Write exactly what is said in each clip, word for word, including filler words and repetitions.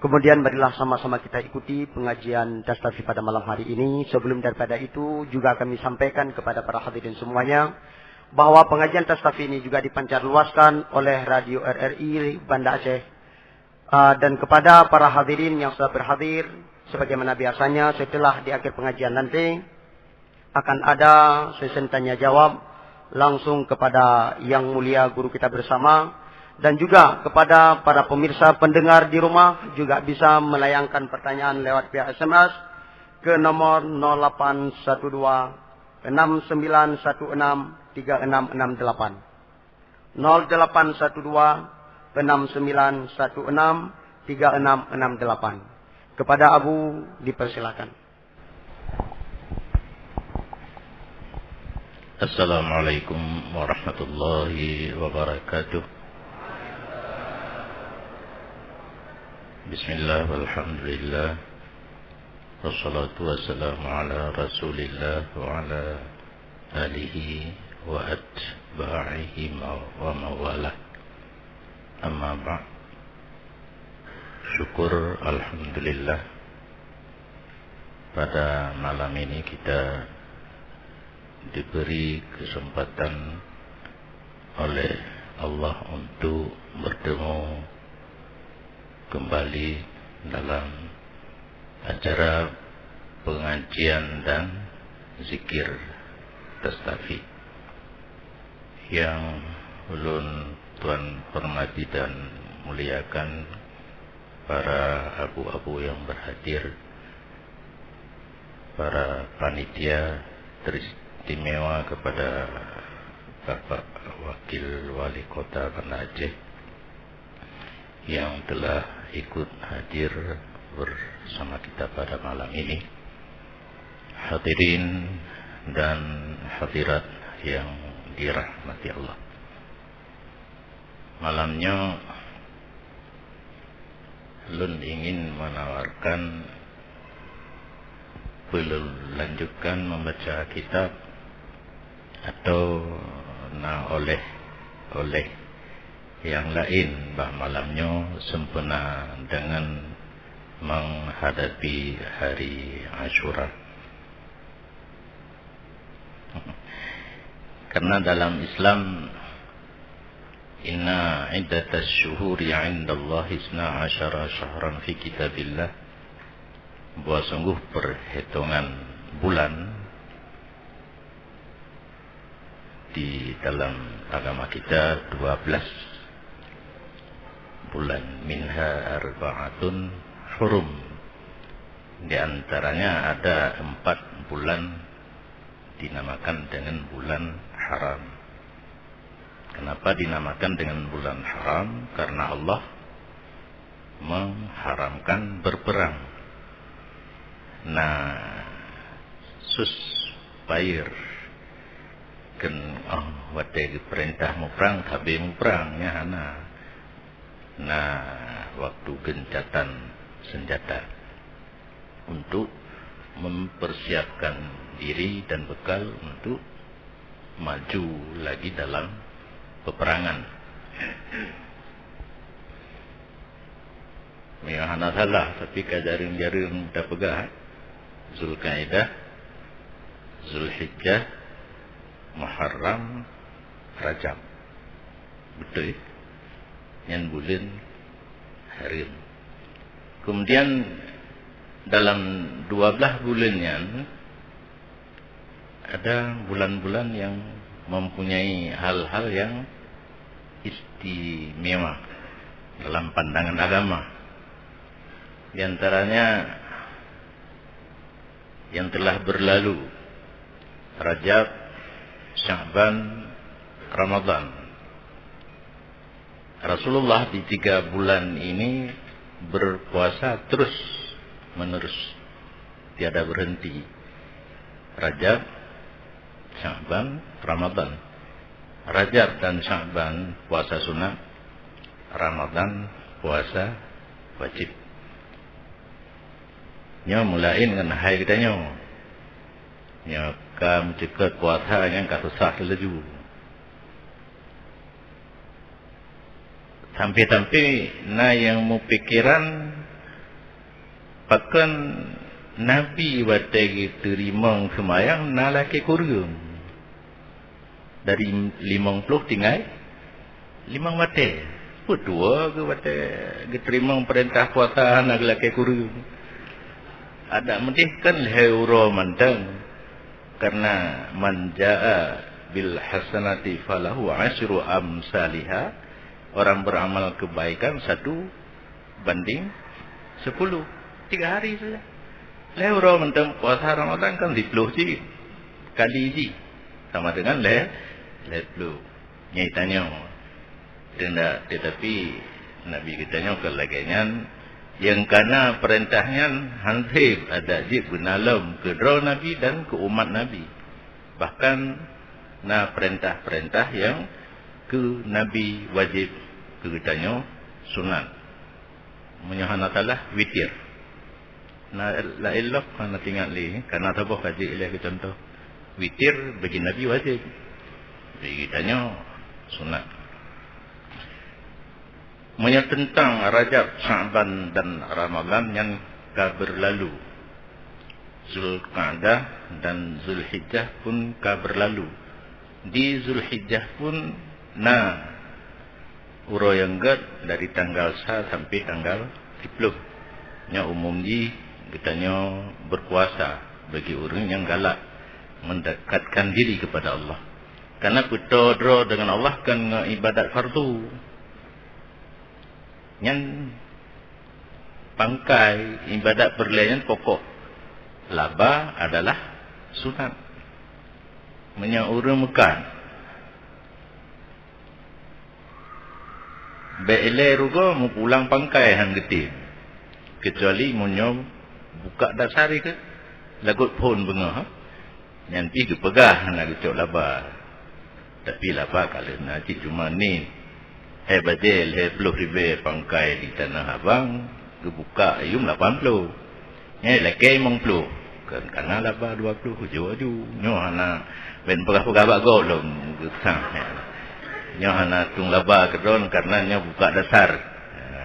Kemudian marilah sama-sama kita ikuti pengajian Tastafi pada malam hari ini. Sebelum daripada itu, juga kami sampaikan kepada para hadirin semuanya bahwa pengajian Tastafi ini juga dipancar luaskan oleh Radio R R I Banda Aceh. Ah, dan kepada para hadirin yang sudah berhadir, sebagaimana biasanya setelah di akhir pengajian nanti, akan ada sesi tanya jawab langsung kepada Yang Mulia Guru kita bersama, dan juga kepada para pemirsa pendengar di rumah juga bisa melayangkan pertanyaan lewat pihak S M S ke nomor nol lapan satu dua, enam sembilan satu enam, tiga enam enam delapan. Nol delapan satu dua, enam sembilan satu enam, tiga enam enam delapan. Kepada Abu dipersilakan. Assalamualaikum warahmatullahi wabarakatuh. Bismillah, walhamdulillah. Wassalatu wassalamu ala Rasulillah wa ala alihi wa atba'ihi ma-, wa mawalah. Amma ba'd. Syukur, alhamdulillah, pada malam ini kita diberi kesempatan oleh Allah untuk bertemu kembali dalam acara pengajian dan zikir Tastafi yang ulôn tuan hormati dan muliakan, para abu-abu yang berhadir, para panitia, teristimewa kepada Bapak Wakil Wali Kota Banda Aceh yang telah ikut hadir bersama kita pada malam ini. Hadirin dan hadirat yang dirahmati Allah. Malam nyoe lôn ingin menawarkan, melanjutkan membaca kitab atau na oleh-oleh yang lain bak malam nyoe sempena dengan menghadapi hari Asyura. Karena dalam Islam, "Inna iddatasy syuhuri 'indallahi isna asyara syahran fi kitabillah." Bahwa sungguh perhitungan bulan di dalam agama kita dua belas bulan, "Minha arba'atun hurum." Di antaranya ada empat bulan dinamakan dengan bulan haram. Kenapa dinamakan dengan bulan haram? Karena Allah mengharamkan berperang. Nah, sus pair, kan, oh, watée geupeurintah muprang, sabe muprang, nyan hana. Nah, waktu gencatan senjata untuk mempersiapkan diri dan bekal untuk maju lagi dalam peperangan. Meunyoe hana salah, tapi ka jareueng-jareueng tapeugah, Zulkaidah, Zulhijjah, Muharram, Rajab. Beutôi? Nyan buleuen hareuem. Kemudian dalam dua belas buleuen nyan, ada bulan-bulan yang mempunyai hal-hal yang istimewa dalam pandangan agama. Di antaranya yang telah berlalu, Rajab, Sya'ban, Ramadan. Rasulullah di tiga bulan ini berpuasa terus menerus, tiada berhenti. Rajab, Sya'ban, Ramadan. Rajab dan Sya'ban puasa sunat, Ramadan puasa wajib. Nyoe meulaén ngon hai geutanyoe. Nyoe ka meucukot puasa nyan ka susah laju. Sampai-sampai na nyang meupikiran Bahkan Nabi watée geuteurimong seumayang na lakée kureueng. Dari limong ploh tinggai limong watée. Peutua geuh watée geuteurimong peurintah puasa hana geulakée kureueng. Adak meudeh kan lhée uroe mantong. Karena man jaa bil hasanati falahu asyru amsaliha. Orang beramal kebaikan satu banding sepuluh. Tiga hari saja. Lhée uroe mantong puasa Ramadan kan siploh cit. Kali jih sama dengan lhée, lhée ploh. Nyai tanyoe. Teunak, tetapi Nabi geutanyoe kon lagée nyan, nyang kana peurintah nyan han seb adak jeuet beuna lom keu droe Nabi dan keu umat Nabi. Bahkan na peurintah-peurintah nyang keu Nabi wajéb, keu geutanyoe sunat. Meunyoe hana salah, witir. Na laén lom hana teuingat lé, kana saboh ka jeuet ilée keu cuntoh. Witir bagi Nabi wajéb. Bagi tanyoe sunat. Meunyoe teuntang Rajab, Sya'ban dan Ramadan nyan ka beurlalu, Zulqa'dah dan Zulhijjah pun ka beurlalu. Di Zulhijjah pun na uroe nyang gét dari tanggal sa sampai tanggal siploh. Nyoe umum jih geutanyoe beurpuasa bagi ureuëng nyang galak mendekatkan diri kepada Allah. Karena peutoe droe dengan Allah kan ngon ibadat fardu. Nyan pangkai ibadat peureulée nyan pokok. Laba adalah sunat. Meunyoe ureuëng meukat, bék ilée rugoe meupulang pangkai han geutem, keucuali meunyoe bukak dasar ikeue lagot phon beungoh, nyan pih geupeugah hana geucok laba. Tapi laba ka lheueh na cit cuma ni. Hai bajée lhée ploh ribée pangkai di Tanah Abang, geubukak yuem lapan ploh. Nyan lakée limong ploh. Kan kana laba dua ploh jok aju. Nyoe hana ben peugah-peugah bak gob lom geusang. Nyoe hana tueng laba keudroe karena nyoe bukak dasar. Ha,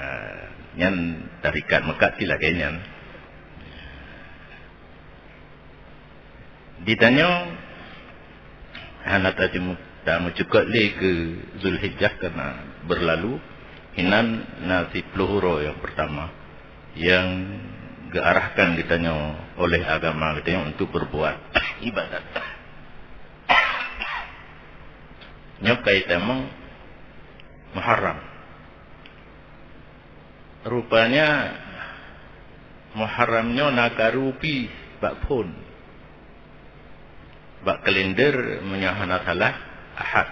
nyan tarikat meukat cit lagée nyan. Di tanyoe hana tajeumu-, tameucukot lé keu Zulhijjah karena beurlalu, inan na siploh uroe nyang peurtama nyang geuarahkan geutanyoe oleh agama geutanyoe untuk beurbuat ibadat. Nyoe ka itamong Muharram. Rupanya Muharram nyoe na karu pih bak phon. Bak kalender meunyoe hana salah Ahad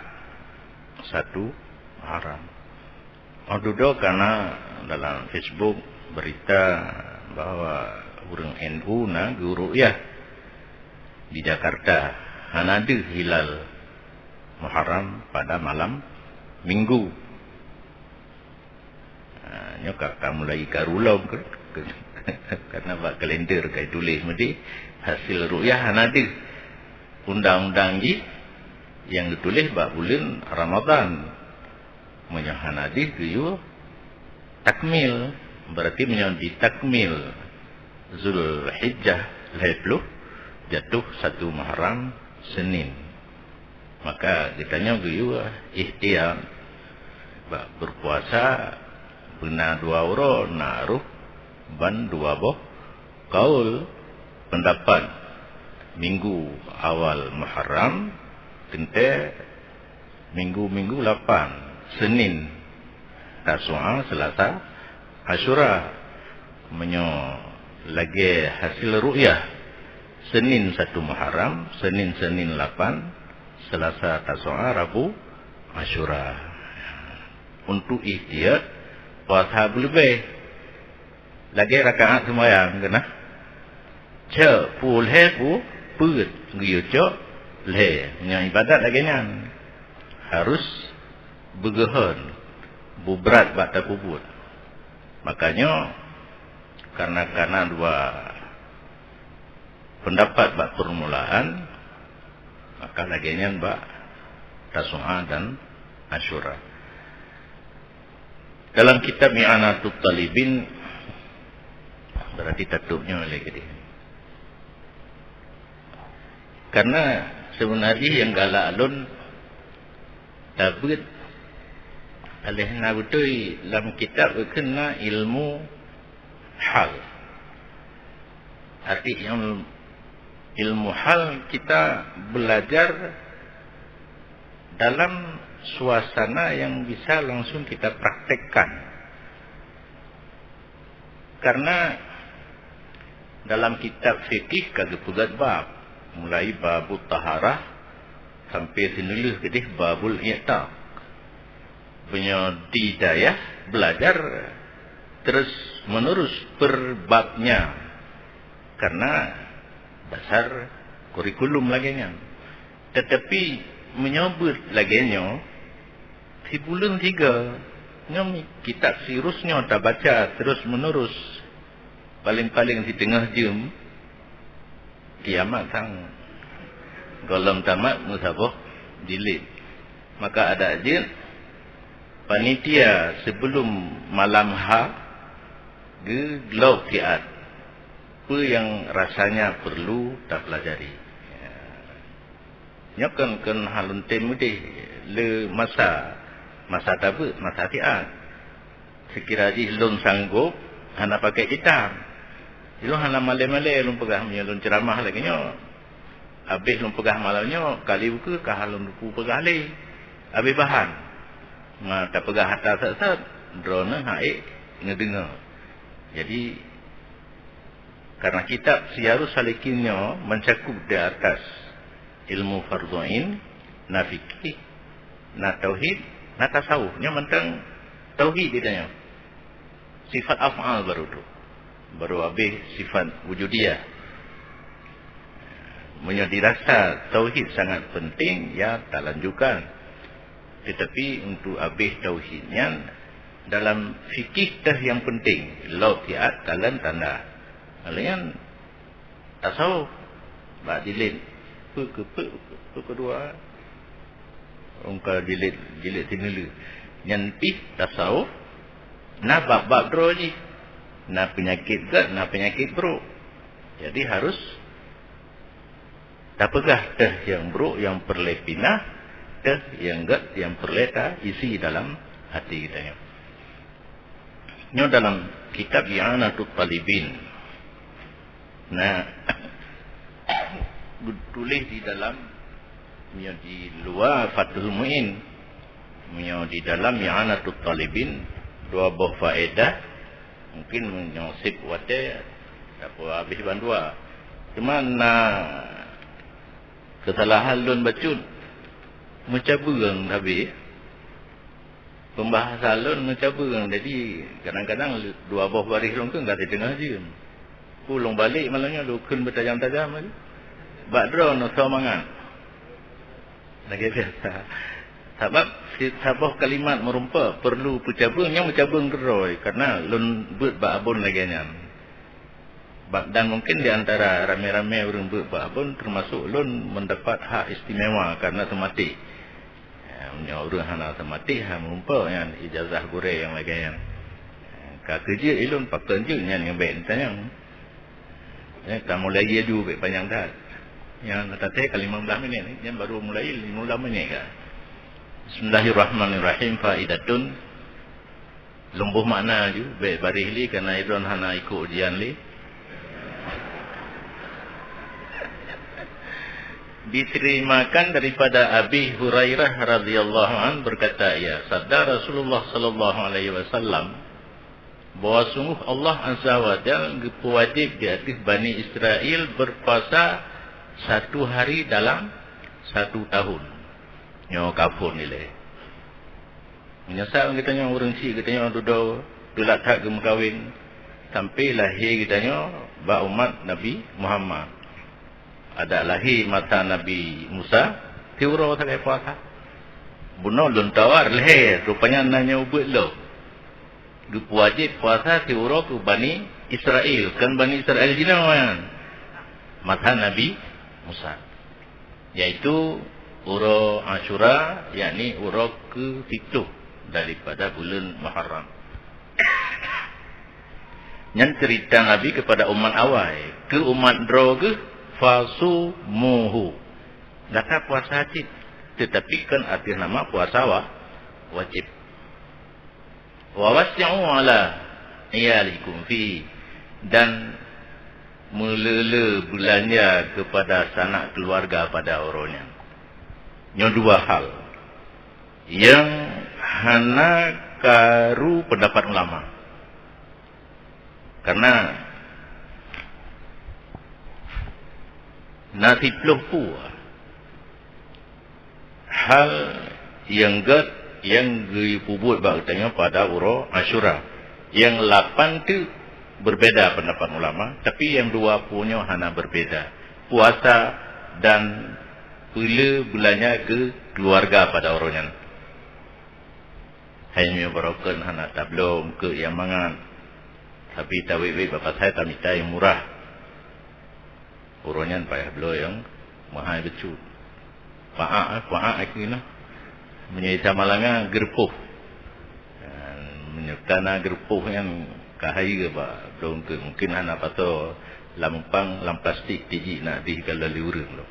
satu Muharram. Oh dudoe kana dalam Facebook berita bahwa ureuëng N U na geuruqyah di Jakarta hana deuh hilal Muharram pada malam Minggu. Ha, nyoe ka, ka mulai karu lom ke, ke, karena bak kalender ka tuléh meudeh hasil ruqyah hana deuh. Undang-undang jih nyang geutuléh bak buleuen Ramadan. Meunyoe hana deuh geuyue takmil, berarti meunyoe ditakmil Zulhijjah lhée ploh jatuh satu Muharram Senin. Maka geutanyoe geuyue ihtiyat bak beurpuasa beuna dua uroe na rôh ban dua boh kaul pendapat minggu awal Muharram teuntée minggu-minggu lapan, Senin, Tasu'a, Selasa, Asyura. Meunyoe lagée hasil ruqyah, Senin satu Muharram, Senin, Senin lapan, Selasa, Tasu'a, Rabu, Asyura. Untuk ihtiyat puasa beuleubeh. Lagée rakaat seumayang keunah. Cok peuet lhée peuet, geuyue cok lhée. Meunyoe ibadat lagée nyan, harus beugeuhon, beubrat bak tapeubuet. Makanya, karena, karena dua pendapat bak permulaan, maka lagée nyan bak Tasu'a dan Asyura. Dalam kitab I'anatut Talibin, Berarti tatôb nyoe lé keudeh. Karena seubeuna jih nyang galak lôn tabeuet aléh na beutôi lam kitab geukheun na ilmu hal. Arti ilmu, ilmu hal kita belajar dalam suasana yang bisa langsung kita praktekkan. Karena dalam kitab fikih ka geupeugah bab, mulai babut taharah sampai sinoe lheueh keudeh babul i'taq. Meunyoe di dayah belajar terus menerus per babnya, karena dasar kurikulum lagée nyan. Tetapi meunyoe beuet lagée nyoe, sibuleuen siga, nyoe kitab Sirus nyoe tabaca terus menerus, paling-paling siteungoh jeuem, kiamat sang. Gohlom tamat meusaboh jilid. Maka adak jeuet panitia sebelum malam ha geuglok siat peue nyang rasanya perlu tapelajari. Ya. Nyoe kon, kon hal lôn tem udeh le masa, masa tabeuet, masa siat. Sekira jih lôn sanggob, hana pakai kitab. Lôn hana malée-malée lôn peugah meunyoe lôn ceuramah lagée nyoe. Habéh lôn peugah malam nyoe, kali ukeue ka lôn peugah lé. Habéh bahan. Ma tapeugah atra sat-sat, droeneuh hana ék neudeungoe. Jadi, karena kitab Siyarus Salikin nyoe mencakup di atas ilmu fardhu ain, na fikih, na tauhid, na tasawuf. Nyoe mantong tauhid geutanyoe. Sifat af'al baru tu. Baru habéh sifat wujudiyah. Meunyoe dirasa tauhid sangat penting, ya talanjutkan. Tetapi untuk habéh tauhid nyan, dalam fikih teuh nyang penting, lok siat kalon tanda. Laén tasawuf bak jilid peue keu, peue, peue keudua, ungka jilid, jilid sineulheueh. Nyan pih tasawuf na bab-bab droe jih. Na peunyakét gét, na peunyakét brok. Jadi harus tapeugah teuh nyang brok nyang peureulée pinah, teuh nyang gét nyang peureulée taisi dalam até geutanyoe. Nyoe dalam kitab I'anatut Talibin. Nah, geutuléh di dalam, meunyoe di luwa Fathul Muin, meunyoe di dalam I'anatut Talibin, dua boh faedah. Mungkin meunyoe seb watée, tapeugah habéh bandua. Cuma na keusalahan lôn bacut, meucabeueng habéh. Peumbahasa lôn meucabeueng, jadi kadang-kadang dua boh baréh lôn kheun ka siteungoh jeuem. Ku lôn balek malam nyoe lôn kheun beutajam-tajam laju. Bak droeneuh soe mangat. Lagée biasa. Sabab si-, saboh kalimat meurumpok perlu peucabeueng, nyang meucabeueng keudroe, karena lôn beuet bak abon lagée nyan. Ba-, dan mungkin di antara ramé-ramé ureuëng beuet bak abon, termasuk lôn mendapat hak istimewa karena seumatéh. Ya, meunyoe ureuëng hana seumatéh, hana meurumpok nyan ijazah gurée nyang lagée nyan. Ka keujeuet ilôn pakon jeuet nyan nyang bék neutanyong. Eh, ka mulai laju bék panyang that. Nyan taté ka lima belas minit, nyan baru mulai lima belas minit ka. Bismillahirrahmanirrahim. Faidatun. Lôn boh makna ju, bék baréh lé, karena droeneuh hana ikot ujian lé. Diterimakan daripada Abi Hurairah radhiyallahu anhu berkata, ia, sabda Rasulullah sallallahu alaihi wasallam, bahwa sungguh Allah Azza wa Jal geupeuwajéb di ateueh Bani Israel berpuasa satu hari dalam satu tahun. Nyoe ka phon ilée. Meunyoe sa geutanyoe ureuëng chik geutanyoe dudoe teulat that geumeukawen, sampai lahé geutanyoe bak umat Nabi Muhammad. Adak lahé masa Nabi Musa, siuroe sagai puasa. Bunoe lôn tawar lhée, rupanya na nyoe ubeuet lom. Geupeuwajéb puasa siuroe keu Bani Israel, kon Bani Israel jinoe nyan. Masa Nabi Musa. Yaitu uroe Asyura, yakni uroe keu siplôh daripada buleuen Muharram. Nyan cerita Nabi kepada umat awai. Keu umat droe geuh, "Fasumuhu." Gata puasa cit, tetapi kon ateueh nama puasa wa-, wajib. "Wa wassi'u ala iyalikum fi." Dan meulele beulanja kepada sanak keluarga pada uroe nyan. Nyoe dua hal nyang hana karu pendapat ulama. Karena na siplôh pue hal nyang gét nyang geupeubuet bak geutanyoe pada uroe Asyura. Nyang lapan teuk berbeda pendapat ulama, tapi nyang dua pue nyoe hana berbeda. Puasa dan peulele beulanja keu keluarga pada uroe nyan. Hai nyoe barokon hana tabloe eungkôt nyang mangat. Tapi tawét-wét bak pasai tamita nyang murah. Uroe nyan payah bloe nyang meuhai bacut. Paak, eh, paak aku inah. Meunyoe ita malanga geureupoh. Dan meunyoe kana geureupoh nyan ka hayeue bak bloe eungkôt. Mungkin hana pasoe lam eupang, lam plastik tiji na dih ka lali ureueng lom.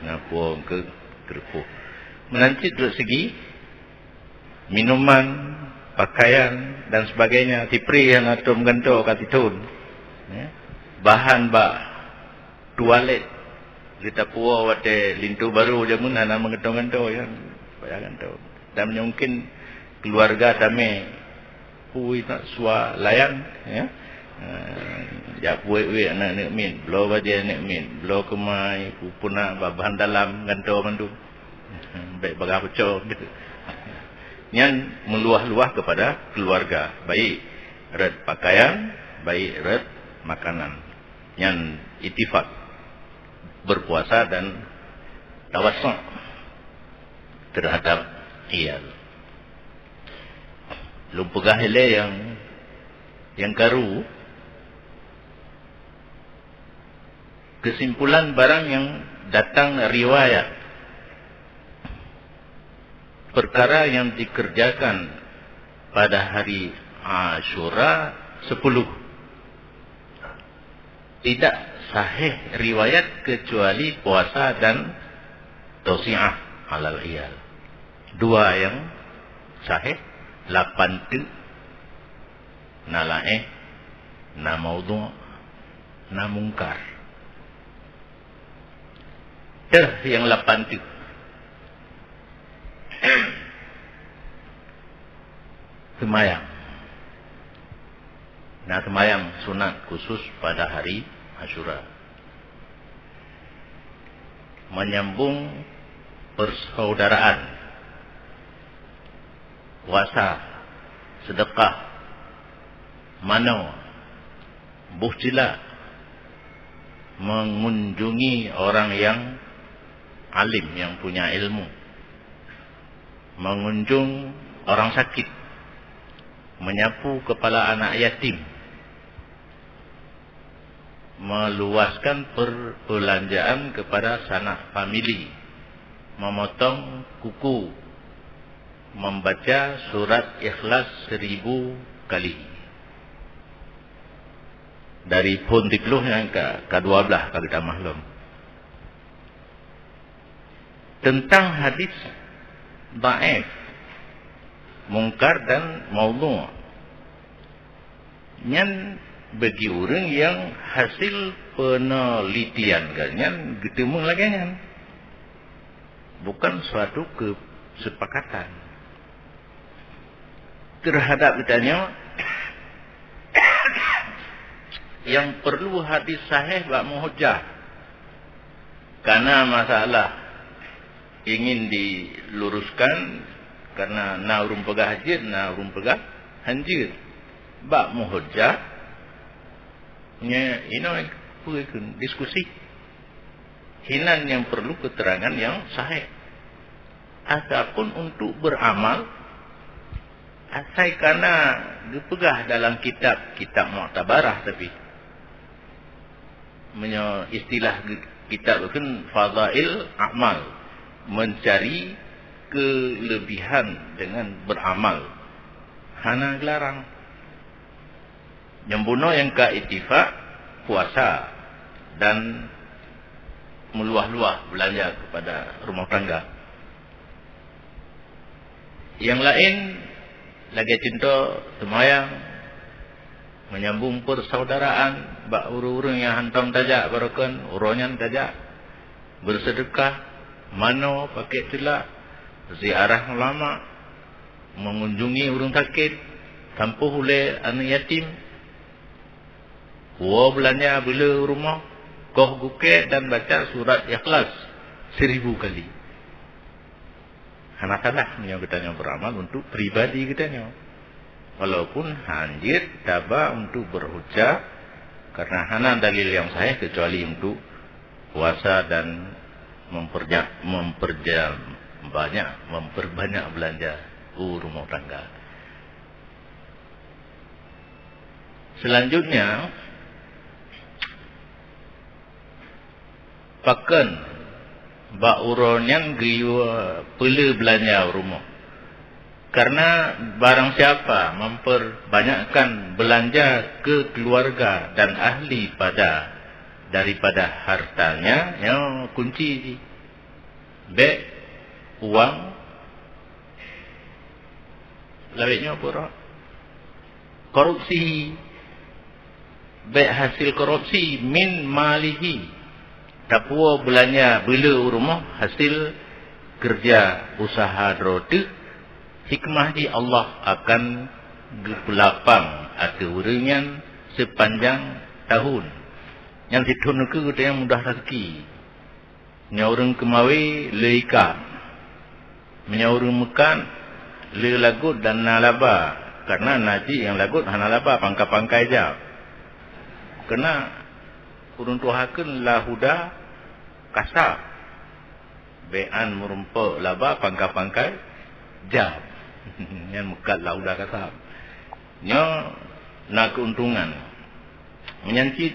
Na puwoe eungkôt geureupoh. Meunan cit rot segi minuman, pakaian, dan sebagainya, sipri nyang ateueh meugantoe ka tithon. Ya. Bahan bak tualet, lé tapuwoe watée linto barô jameun hana meugantoe-gantoe, ya. Payah gantoe. Dan mungkin keluarga tamé pui nak sua layan, ya. Eh, jak buet-buet aneuk-aneuk miet, bloe bajée aneuk miet, bloe keumai, pupuna bak bahan dalam, gantoe mandum. Bék bagah peucok. Nyan meuluah-luah kepada keluarga, baik rot pakaian, baik rot makanan. Nyan itifak berpuasa dan tawassu' terhadap iyal. Lôn peugah ilée nyang, nyang karu, kesimpulan barang nyang datang riwayat perkara nyang dikerjakan pada hari Asyura sepuluh. Tidak sahih riwayat kecuali puasa dan tausiah alal iyal. Dua nyang sahih, lapan teuk, na laéh, na maudhu', na mungkar. Teuh nyang lapan teuk. Seumayang. Na seumayang sunat khusus pada hari Asyura. Menyambung persaudaraan, puasa, sedekah, manoe, boh cila, mengunjungi orang yang alim, yang punya ilmu, mengunjung orang sakit, menyapu kepala anak yatim, meluaskan perbelanjaan kepada sanak famili, memotong kuku, membaca surat Ikhlas seribu kali. Dari phon siplôh nyang ka, ka dua blah ka geutamah lom. Teuntang hadis dhaif, mungkar dan maudhu', nyan bagi ureuëng nyang hasil penelitian geuh nyan geuteumeung lagée nyan. Bukan suatu kesepakatan. Terhadap geutanyoe, nyang perlu hadis sahih bak meuhujah. Karena masalah ingin diluruskan, karena na ureuëng peugah jeuet, na ureuëng peugah hanjeuet. Bak meuhujah, nye, inoe peue kheun diskusi. Hinan nyang perlu keterangan nyang sahih. Adapun untuk beramal, asai kana geupeugah dalam kitab, kitab muktabarah tapi. Meunyoe istilah ge-, kitab kan fadail a'mal, mencari kelebihan dengan beramal. Hana geularang. Nyang bunoe nyang ka ittifak puasa dan meuluwah-luwah beulanja keupada rumoh tangga. Nyang laén lagée cuntoh seumayang, menyambung persaudaraan bak ureuëng-ureuëng nyang hántom tajak baroekon, uroe nyan tajak, beuseudeukah, manoe, pakét teulah, ziarah ulama, mengunjungi ureuëng sakét, tampôh ulée aneuëk yatim, woe beulanja beuleu u rumoh, koh gukée dan baca surat Ikhlas seribu kali. Hana salah meunyoe geutanyoe beuramal untuk pribadi geutanyoe. Walaupun hanjeuet taba untuk berucap, karena hana dalil nyang sahih kecuali untuk puasa dan mempernya-, memperja-, banyak, memperbanyak belanja u rumoh tangga. Selanjutnya, pakon bak uroe nyan geuyue peuleu beulanja u rumoh. Karena barang siapa memperbanyakkan belanja ke keluarga dan ahli pada daripada hartanya, nyoe kunci jih. Bék uang, lawét nyoe pura korupsi. Bék hasil korupsi, min malihi. Tapuwoe beulanja beuleu u rumoh hasil keureuja usaha droe teuk, hikmah jih Allah akan geupeulapang ateueh ureuëng nyan seupanjang tahun. Nyang sithon ukeue geutanyoe mudah raseuki. Nyoe ureuëng keumawe le ika. Meunyoe ureuëng meukat, le lagot dan na laba, karena na cit nyang lagot hana laba, pangkai-pangkai jab. Keunan ureuëng tuha kheun lahuda kasab, bék an meurumpok laba pangkai-pangkai jab. Nyan meukat lahuda kasab. Nyoe na keuntungan. Meunyan cit,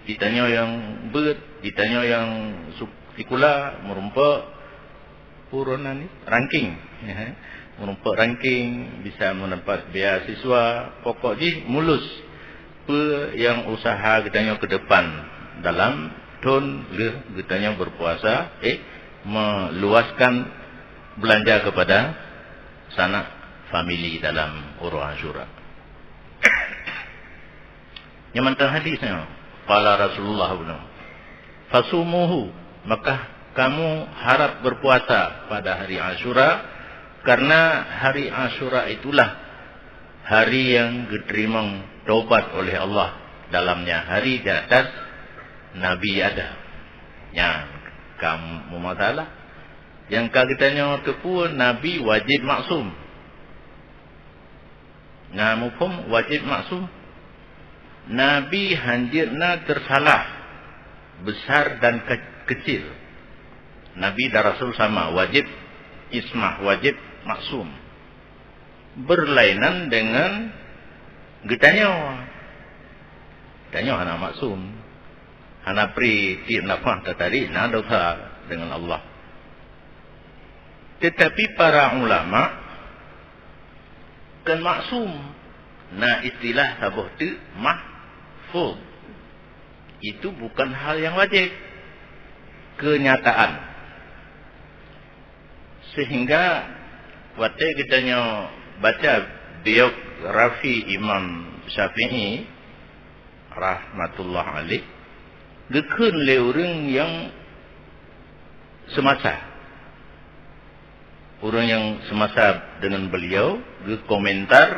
geutanyoe nyang beuet, geutanyoe nyang su-, sikula, meurumpok, purona ni, ranking. Meurumpok ranking, bisa meudapat beasiswa, pokok jih mulus peue nyang usaha geutanyoe keu depan dalam thon lheueh geutanyoe berpuasa, eh, meluaskan belanja kepada sanak famili dalam uroe Asyura. Nyang mantong hadis nyoe, qala Rasulullah bunoe, "Fasumuhu," maka kamu harap berpuasa pada hari Asyura, karena hari Asyura itulah hari yang geuteurimong taubat oleh Allah dalamnya, hari di atas Nabi Adam. Nyan ka meumasalah. Nyang ka geutanyoe teupeue, Nabi wajéb maksum. Na muphom wajéb maksum? Nabi hanjeuet na teusalah besar dan ke-, kecil. Nabi dan Rasul sama, wajéb ismah, wajéb maksum. Berlainan dengan geutanyoe. Geutanyoe hana maksum. Hana pri tiep nafah tatarik, na dosa dengan Allah. Tetapi para ulama kan maksum. Na istilah saboh teuk mahfuz. Itu bukan hal yang wajib. Kenyataan. Sehingga watée geutanyoe baca biografi Imam Syafi'i rahmatullah alaih, geukheun lé ureuëng nyang seumasa. Ureuëng nyang seumasa deungon beliau geukomentar,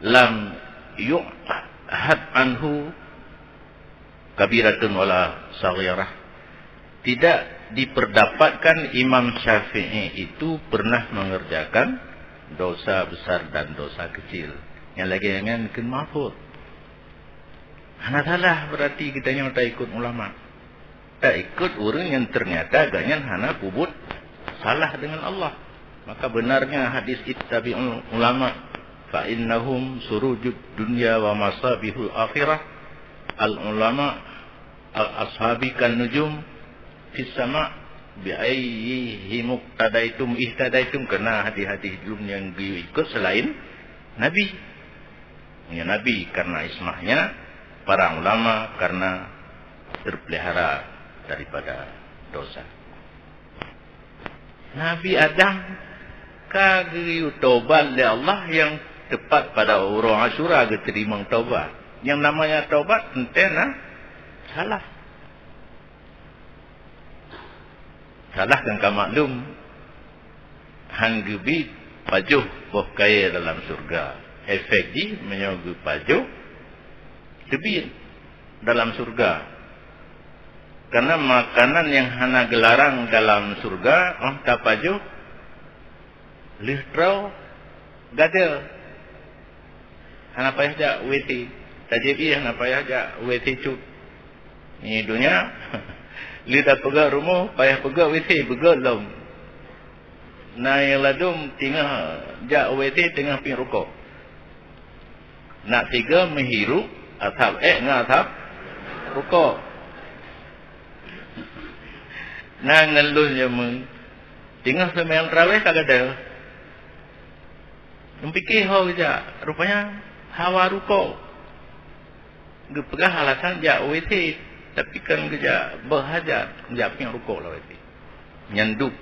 "Lam yu'had anhu kabiratun wala saghirah." Tidak diperdapatkan Imam Syafi'i itu pernah mengerjakan dosa besar dan dosa kecil. Nyang lagée nyan kheun mahfuz. Hana salah berarti geutanyoe taikot ulama. Taikot ureuëng nyang ternyata gobnyan hana peubuet salah dengan Allah. Maka benarnya hadis, "Ittabi'ul ulama fa innahum surujud dunya wa masabihul akhirah." Al ulama al ashabi kan nujum fis sama, bi ayyihim iqtadaitum ihtadaitum, keunan hadis-hadis lom nyang geuikot selain Nabi. Nabi karena ismahnya, para ulama karena terpelihara daripada dosa. Nabi Adam ka geuyue tobat lé Allah nyang teupat pada uroe Asyura geuteurimong tobat. Nyang namanya tobat teuntée na salah. Salah kan ka maklum, han geubi pajoh boh kayée dalam syeuruga. Efek jih meunyoe geupajoh teubiet dalam syeuruga. Karena makanan nyang hana geularang dalam syeuruga, óh tapajoh lheueh troe gadoe. Hana payah jak W C. Tajép ie hana payah jak W C cut. Nyoe donya, lé tapeugah rumoh, payah peugah W C, peugah lom. Na nyang ladôm teungoh jak W C teungoh piep rukok. Nak sigoe meuhirup asap ék ngon asap rukok. Na ngon lôn jameun, teungoh seumayang tarawih ka gadoe. Meupiké ho geujak, rupanya hawa rukok. Geupeugah alasan jak W C, tapi kan geujak beuhajat, geujak piep rukok lam W C. Nyan dub,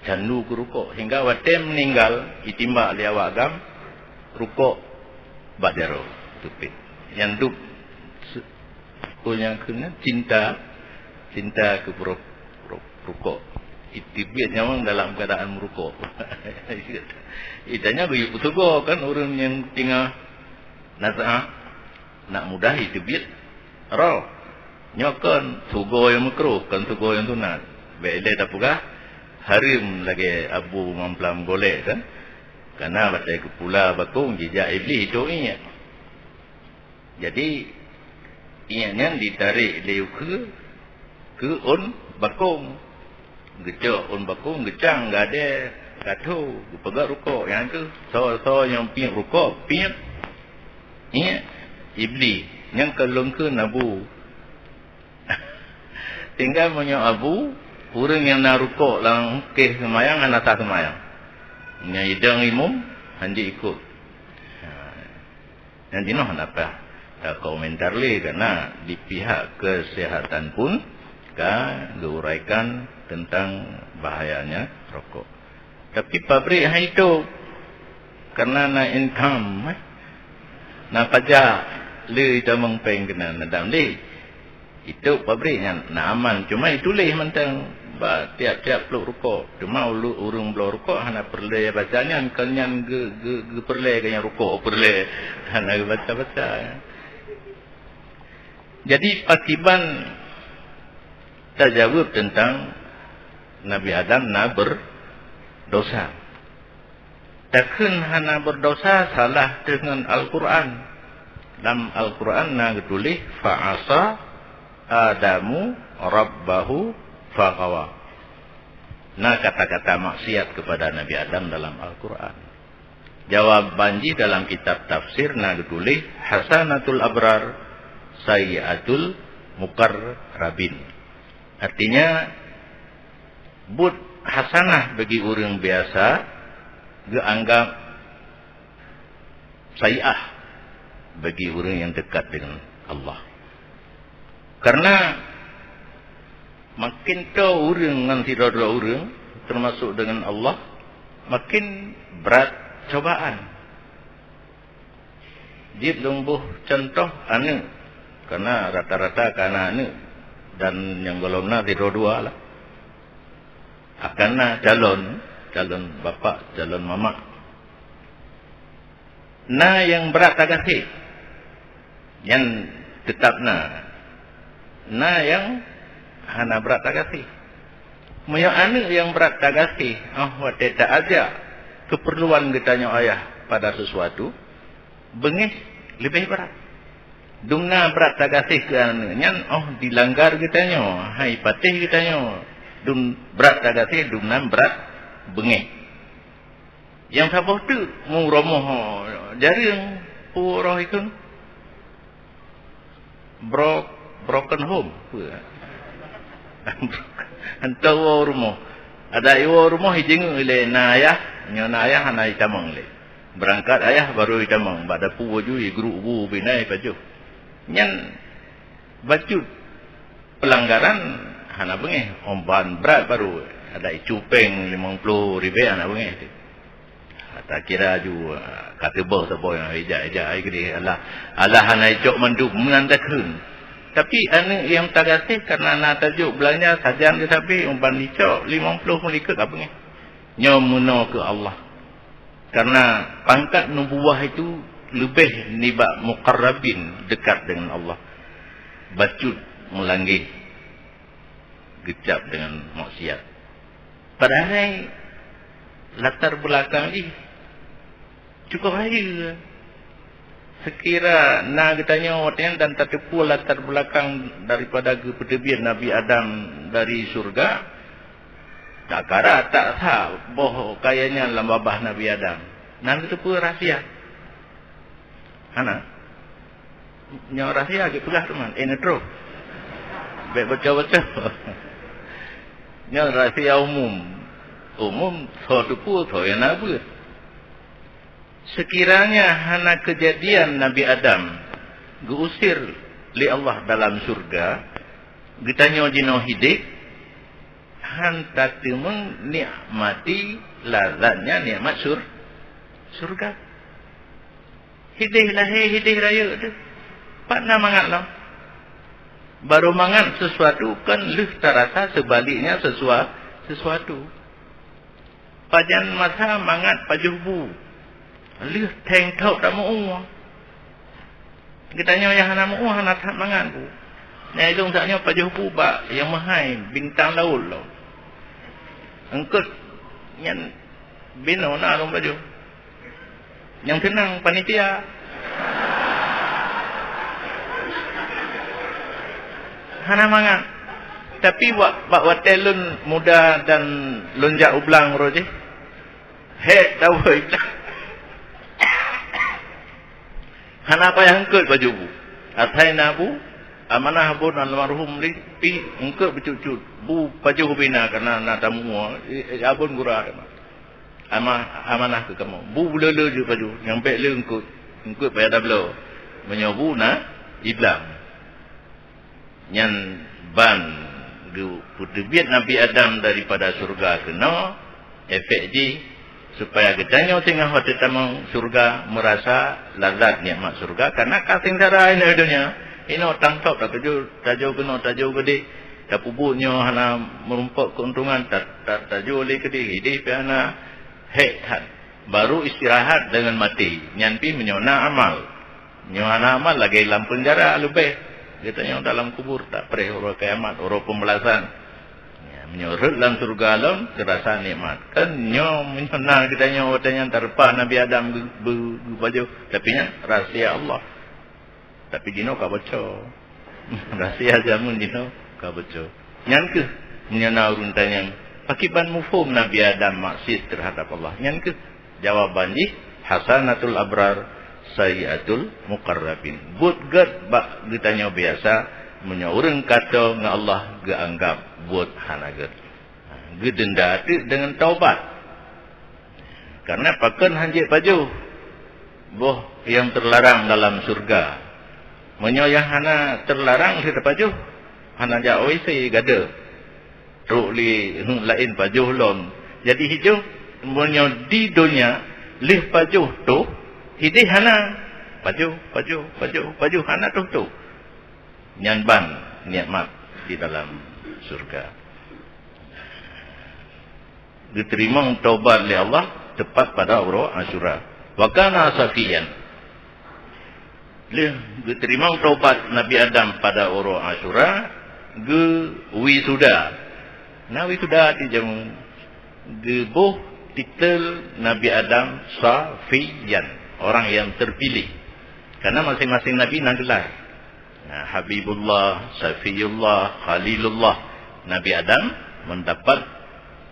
candu keu rukok. Hingga watée meuninggal, jitimbak lé awak agam, rukok bak jaroe teupet. Nyan dub, se-, oh, nyang keunan cinta, cinta keu ru-, ru-, rukok. Iteubiet nyawöng dalam keuadaan meurukok. Itanya geuyue peusigoe kan ureuëng nyang teungoh nasehat. Nak mudah iteubiet roh. Nyoe kon sigoe nyang meukruh, kon sigoe nyang sunat. Bék ilée tapeugah hareuem lagée Abu Mamplam Golek kan. Karena watée geupula bakong jijak Iblih itoe iék. Jadi, iék nyan jitarek lé ukeue keu ôn bakong. Geucok ôn bakong, geucang gadée, katho, geupeugah rukok. Nyan kheueh soe-soe nyang piep rukok, piep iék Iblih. Nyan ka lôn kheun Abu. Tinggai meunyoe Abu, ureuëng nyang na rukok lam keh seumayang hana sah seumayang. Nyang idong imum, hanjeuet ikot. Ha. Nyang jinoe hana payah takomentar lé, karena di pihak kesehatan pun ka geuuraikan tentang bahayanya rokok. Tapi pabrik han itôp, karena na income, eh, na pajak, le itamong péng keunan, na dam lé. Itôp pabrik nyan na aman, cuma ituléh mantong bak tiap-tiap plôk rukok. Cuma ulu-, ureuëng bloe rukok hana peureulée baca nyan, kon nyan ge-, ge-, geupeureulée keu nyang rukok peureulée, hana geubaca-baca. Jadi, pakiban tajaweueb teuntang Nabi Adam na berdosa. Takheun hana berdosa salah deungon Al-Quran. Lam Al-Quran na geutuléh, "Fa'asa Adamu rabbahu faghawa." Na kata-kata maksiat kepada Nabi Adam dalam Al-Quran. Jawaban jih dalam kitab tafsir na geutuléh, "Hasanatul abrar, sayyiatul muqarrabin." Artinya, buet hasanah bagi ureuëng biasa geuanggap sayyiah bagi ureuëng nyang dekat dengan Allah. Karena makin toe ureuëng ngon sidroe-droe ureuëng, termasuk dengan Allah, makin brat cobaan. Jeuet lôn boh cuntoh aneuëk, karena rata-rata ka na aneuëk, dan nyang gohlom na sidroe dua lah. Akan na calon, calon bapak, calon mamak. Na nyang brat tagaséh, nyan teutap na. Na nyang hana brat tagaséh. Meunyoe aneuëk nyang brat tagaséh, óh watée taajak keupeurluan geutanyoe ayah pada sesuatu, beungéh leubeh brat. Dumna brat tagaséh keu aneuëk nyan, óh dilanggar geutanyoe, hai patéh geutanyoe, dum-, brat tagaséh dumna brat beungéh. Nyang saboh teuk mu rumoh jareueng, peue roh ikheun? Bro-, broken home. Peue? Hantom woe rumoh. Adak iwoe rumoh ijingeuk ilée na ayah, nyoe na ayah hana itamong lé. Beurangkat ayah baru itamong, bak dapu baju igruk bu bina ipajoh. Nyan bacut peulanggaran hana beungéh, oh, ban brat baru. Ada icupeng limong ploh ribèe hana beungéh. Takira ju, ah, ka teuboh saboh nyang ija-ija ai keudeh. Alah, alah hana icok mandum meunan takheun. Tapi aneuk nyang tagaséh kareuna na tajok beulanja sajan geusabe umpan icok limong ploh meulikot ka beungéh. Nyoe meunoe keu Allah. Kareuna pangkat nubuwah itu leubeh nibak muqarrabin, dekat dengan Allah. Bacut meulanggeh, geucap dengan maksiat. Padahai latar belakang jih cukup rayeuk. Sekira na geutanyoe watée nyan dan tateupeue latar belakang daripada geupeuteubiet Nabi Adam dari syurga, takara tak sa boh kayée nyan lam babah Nabi Adam. Na geuteupeue rahsia? Hana. Nyoe rahsia geupeugah teuma, eh, neutroh. Bék bocor-bocor. Nyoe rahsia umum. Umum, soe teupeue, soe nyang na beuet. Sekiranya hana keujadian Nabi Adam geuusir lé Allah dalam syurga, geutanyoe jinoe hidéh, han tateumeung nikmati lazatnya nikmat syur-, syurga. Hidéh lahé, hidéh rayeuk teuh. Pat na mangat lom. Baru mangat sesuatu kan lheueh tarasa sebaliknya sesua-, sesuatu. Pajan masa mangat pajoh bu. Lheueh theng thok tameu'ue. Geutanyoe nyang hana meu'ue hana that mangat bu. Nyang ilong sak nyoe pajoh bu bak nyang meuhai bintang laôt lom. Eungkot nyan binoe na lom pajoh. Nyang seunang panitia. Hana mangat. Tapi bak, bak watée lôn muda dan lôn jak u blang uroe jih, hék tawoe i blang. Hana payah eungkot pajoh bu. Asai na bu, amanah abon almarhum lé pi eungkot beucut-cut. Bu pajoh bina kana na tamu, eh, eh, abon gura. Ama-, amanah keu kamoe. Bu buleue-leue jeuet pajoh, nyang bék le eungkot, eungkot payah tabloe. Meunyoe bu na, iblang. Nyan ban geupeuteubiet Nabi Adam daripada syurga keunoe, efek jih supaya geutanyoe singoh watée tamong syurga meurasa lazat nikmat syurga, karena ka seungsara inoe donya. Inoe tangkôb takeujot, tajoe keunoe, tajoe keudeh, tapeubuet nyoe hana meurumpok keuntungan, ta-, ta-, tajoe lé keudeh, ideh pih hana, hék that. Baru istirahat deungon maté, nyan pih meunyoe na amal. Nyoe hana amal lagée lam peunjara leubeh. Geutanyoe dalam kubur tapreh uroe kiamat, uroe peubalasan. Ya, meunyoe rhot lam syurga lom, teurasa nikmat. Kan nyoe meunyoe na geutanyoe watée nyan tareupah Nabi Adam geu-, geu-, geupajoh, tapi nyan rahsia Allah. Tapi jinoe ka bocor. Rahsia jameun jinoe ka bocor. Nyan keuh meunyoe na ureuëng tanyong, pakriban muphom Nabi Adam maksiet terhadap Allah? Nyan keuh jawaban jih, hasanatul abrar, sayyiatul muqarrabin. Buet gét bak geutanyoe biasa, meunyoe ureuëng kato ngon Allah geuanggab buet hana gét. Geudenda teuk deungon taubat. Karena pakon hanjeuet pajoh boh nyang teularang dalam syurga. Meunyoe nyang hana teularang lheueh tapajoh, hana jak W C gade. Trok lé laén pajoh lom. Jadi hijoh meunyoe di donya lheueh pajoh toh, hideh hana. Pajoh, pajoh, pajoh, pajoh hana toh-toh. Nyan ban nikmat di dalam syurga. Geuteurimong tobat lé Allah teupat pada uroe Asyura. Wa kana safiyan. Lheueh geuteurimong tobat Nabi Adam pada uroe Asyura, geuwisuda. Na wisuda di jameun geuboh titel Nabi Adam Safiyan, orang yang terpilih. Karena masing-masing nabi na gelar. Nah, Habibullah, Safiyullah, Khalilullah. Nabi Adam mendapat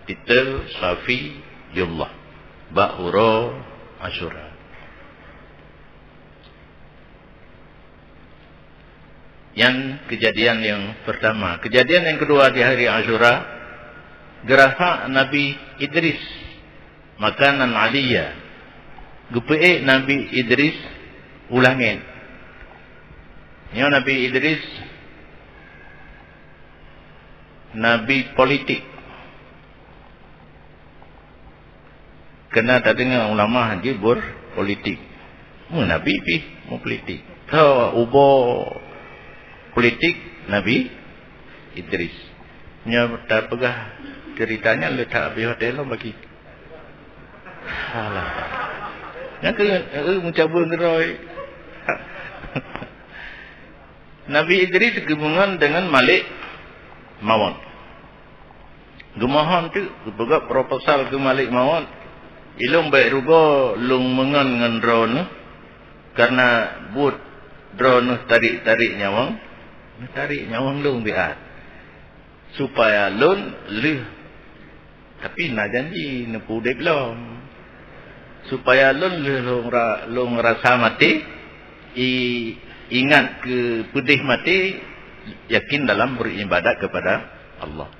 titel Safiyullah bak uroe Asyura. Yang kejadian yang pertama. Kejadian yang kedua di hari Asyura, geurafa Nabi Idris makanan aliyya. Geupeuék Nabi Idris u langét. Nyoe Nabi Idris, nabi politik. Keunan tadeungoe ulama jibur politik. Meunabi pih meupolitik. Tho ubo politik Nabi Idris. Nyoe tapeugah ceurita nyan le that abéh watée lom bagi. Alah. Nyang keu, eh, meucabeueng keudroe. Nabi Idris geumeungon deungon Malik Mawöt. Geumohon teuk, geupeugah proposal keu Malik Mawöt, "Ilôn bék rugoe lôn meungon ngon droeneuh, kareuna buet droeneuh tarék-tarék nyawöng, tarék nyawöng lôn biat, supaya lôn lheueh," tapi na janji neupeu udeb lom, "supaya lôn lheueh lôn ra-, lôn rasa maté, i-, ingat keu peudeh maté, yakin dalam beribadat kepada Allah."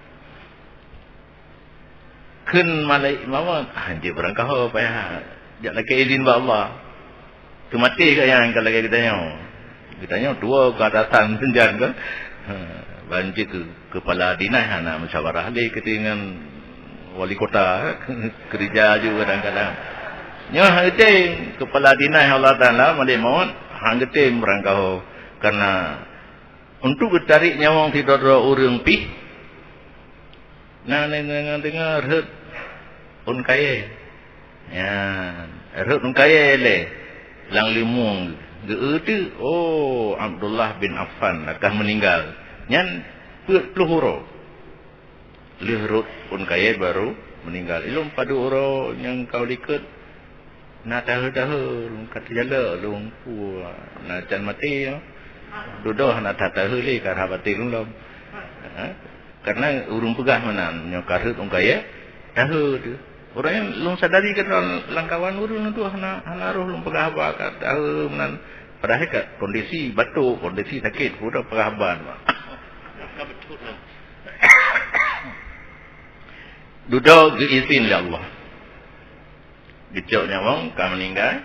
Kheun Malik Mawöt, "Ah, jeuet beurangkaho payah jak lakée idin bak Allah. Teumaté ka nyang ka lagée geutanyoe. Geutanyoe tuwoe ka datang seunjan kan." Ha, ban jeuet keu keupala dinas hana musyawarah lé keu ngon wali kota, keureuja ju kadang-kadang. Nyoe han geutem keupala dinas Allah Taala Malik Mawöt, han geutem beurangkaho, kareuna untuk geutarék nyawöng sidroe-droe ureuëng pih, na deungoe-deungoe rhot ôn kayée. Nyan, rhot ôn kayée lé lam leumueng geu-eu teuk, oh, Abdullah bin Affan ka meuninggai. Nyan peuet ploh uroe. Lheueh rhot ôn kayée barô meuninggai. Ilôn padub uroe nyang ka likot na tahe-tahe, lôn ka teujalok lôn, puih na can maté nyoe. Dudoe na that tahe lé ka rhah batée lôn lom. Ha? Kareuna ureuëng peugah meunan, nyoe ka rhot ôn kayée, tahe teuh. Uroe nyan lôn sadari keudroe lam kawan ureuëng tuh hana, hana roh lôn peugah haba ka tahe meunan. Padahai ka kondisi batuk, kondisi sakét, peue peugah haba. Dudoe geuizin lé Allah. Geucok nyawöng ka meuninggai,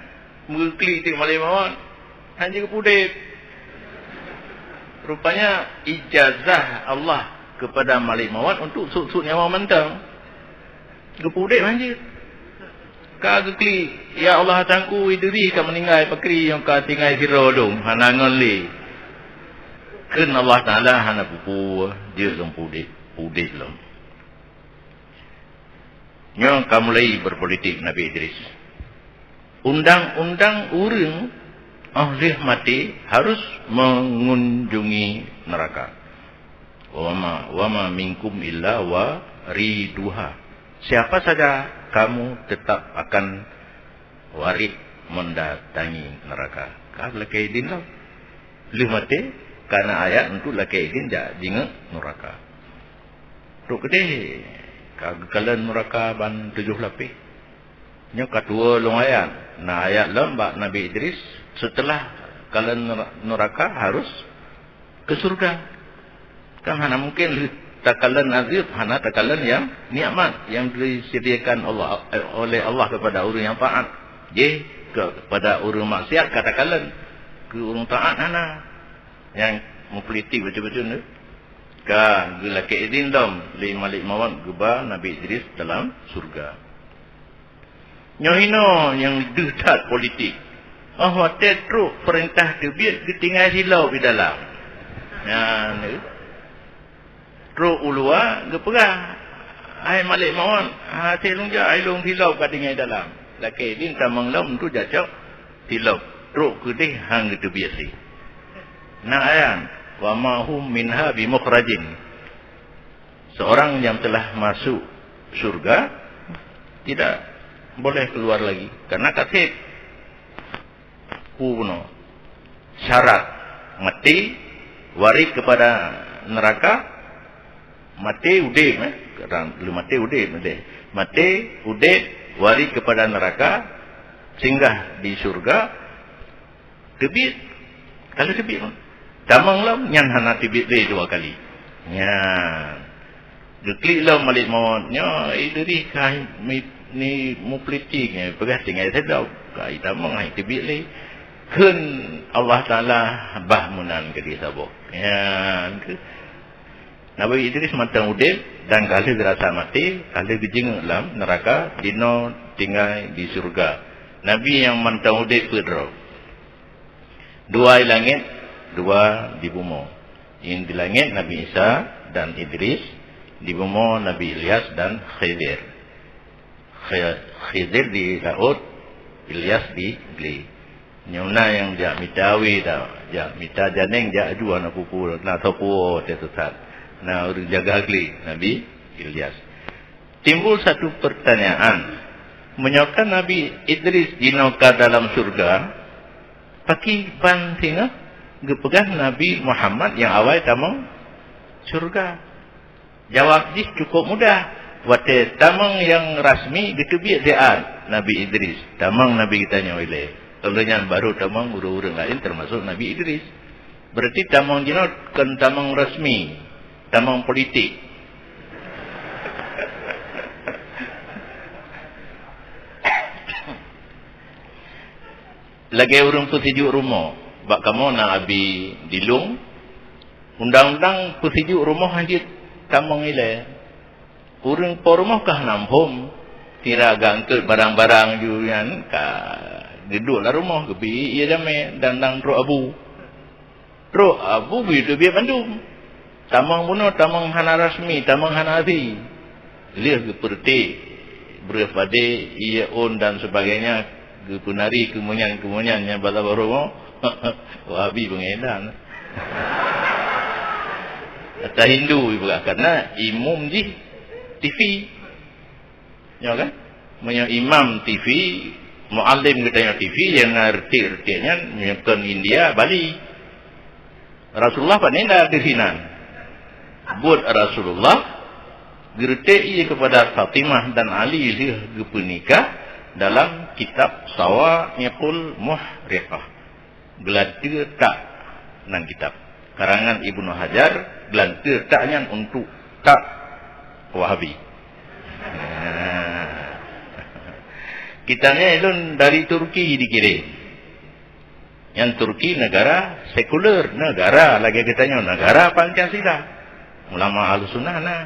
meugeuklik teuk Malik Mawöt, hana jigeupeu udeb. Rupanya ijazah Allah kepada Malik Mawöt untuk sut-sut nyawöng mantong. Geupeu udeb hana jeuet. Ka geuklik, "Ya Allah, Tuhanku, Idris ka meuninggai, pakri nyang ka tinggai sidroe lôn, hana ngon lé." Kheun Allah Taala, "Hana peue-peue, jeuet lôn peu udeb, peu udeb lom." Nyoe ka mulai berpolitik Nabi Idris. Undang-undang ureuëng óh lheueh maté harus mengunjungi neraka. "Wa ma, wa ma minkum illa wariduha." Siapa saja kamu tetap akan warid mendatangi neraka. Ka lakée idin lom. Lheueh maté, ka na ayat untuk lakée idin jak jingeuk nuraka. Trok keudeh, ka geukalon nuraka ban tujoh lapéh. Nyoe ka tuwoe lôn ayat. Na ayat lom bak Nabi Idris, seuteulah kalon nura-, nuraka harus keu syeuruga. Kan hana mungken lheueh takalon azeub, hana takalon nyang nikmat nyang disediakan Allah, eh, oleh Allah kepada ureuëng nyang taat. Jih, kepada ureuëng maksiat ka takalon, keu ureuëng taat hana. Nyang meupolitik bacut-bacut tu, ka geulakée idin lom lé Malik Mawöt geuba Nabi Idris dalam syeuruga. Nyoe hinoe nyang deuh that politik. Óh watée trok peurintah teubiet geutinggai silop di dalam. Nyan, trok u luwa geupeugah, "Hai Malik Mawöt, hase lôn jak, hai lôn silop ka tinggai dalam." Lakée idin tamong lom tu jak cok silop. Trok keudeh han geuteubiet lé. Na ayat, "Wa ma hum minha bimukhrajin." Seorang yang telah masuk syurga tidak boleh keluar lagi, karena ka sép. Peue bunoe? Syarat maté, warid kepada neraka, maté udeb, eh? Kadang lheueh maté udeb, udeb. Maté, udeb, warid kepada neraka, singgah di syurga, teubiet. Ka lheueh teubiet, tamong lom, nyan hana teubiet lé dua kali. Nyan. Geuklik lom Malik Mawöt. Nyoe Idris ka mi-, Ni mupolitik nyan, peugah tinggai sidroe. Ka itamong hai teubiet lé. Kheun Allah Taala bah meunan keudéh saboh. Nyan keuh. Nabi Idris mantong udeb dan ka lheueh geurasa maté, ka lheueh geujingeuk lam neuraka, jinoe tinggai di syeuruga. Nabi nyang mantong udeb peuet droe. Dua di langét, dua di bumoe. Nyang di langét Nabi Isa dan Idris, di bumoe Nabi Ilyas dan Khidir. Khi-, Khidir di laôt, Ilyas di glé. Nyoe na nyang jak mita awe dah, jak mita janeng, jak aju hana peue-peue, na soe peue teuh sesat. Na ureuëng jaga glé, Nabi Ilyas. Timbul satu pertanyaan, meunyoe kan Nabi Idris jinoe ka dalam syeuruga, pakriban singoh geupeugah Nabi Muhammad nyang awai tamong syeuruga? Jawab jih cukup mudah. Watée tamong nyang rasmi geuteubiet siat Nabi Idris, tamong Nabi geutanyoe ilée. Lheueh nyan baru tamong ureuëng-ureuëng laén, teumasok Nabi Idris. Berarti tamong jinoe kon tamong rasmi, tamong politik. Lagée ureuëng peusijuek rumoh, bak kamoe na Abi Dilung, undang-undang peusijuek rumoh hanjeuet tamong ilée. Ureuëng po rumoh ka hana muphom, sira geuangkot barang-barang ju nyan ka geuduek lam rumoh, geubi ié damé dan, dan trok abu. Trok abu geuteubiet bandum. Tamong bunoe, tamong hana rasmi, tamong hana asli. Lheueh geupeureuté breueh padé, ié ôn dan sebagainya, geupeunari keumeunyan-keumeunyan nyang bala baroe. Wahabi beungéh dan. Ata Hindu ibarat, karena imum jih T V. Nyoe kan? Meunyoe imam T V, muallim geutanyoe T V, nyang na reutiek-reutiek nyan, meunyoe kon India, Bali. Rasulullah pane na di sinan. Buet Rasulullah geureutek ié keupada Fatimah dan Ali lheueh geupeunikah dalam kitab Sawa'iqul Muhriqah. Geulanteue tak nan kitab. Karangan Ibnu Hajar, geulanteue tak nyan untuk tak Wahabi. Kitab nyan ulôn dari Turki dikirim. Nyan Turki negara sekuler, negara lagée geutanyoe, negara Pancasila. Ulama Ahlussunnah na,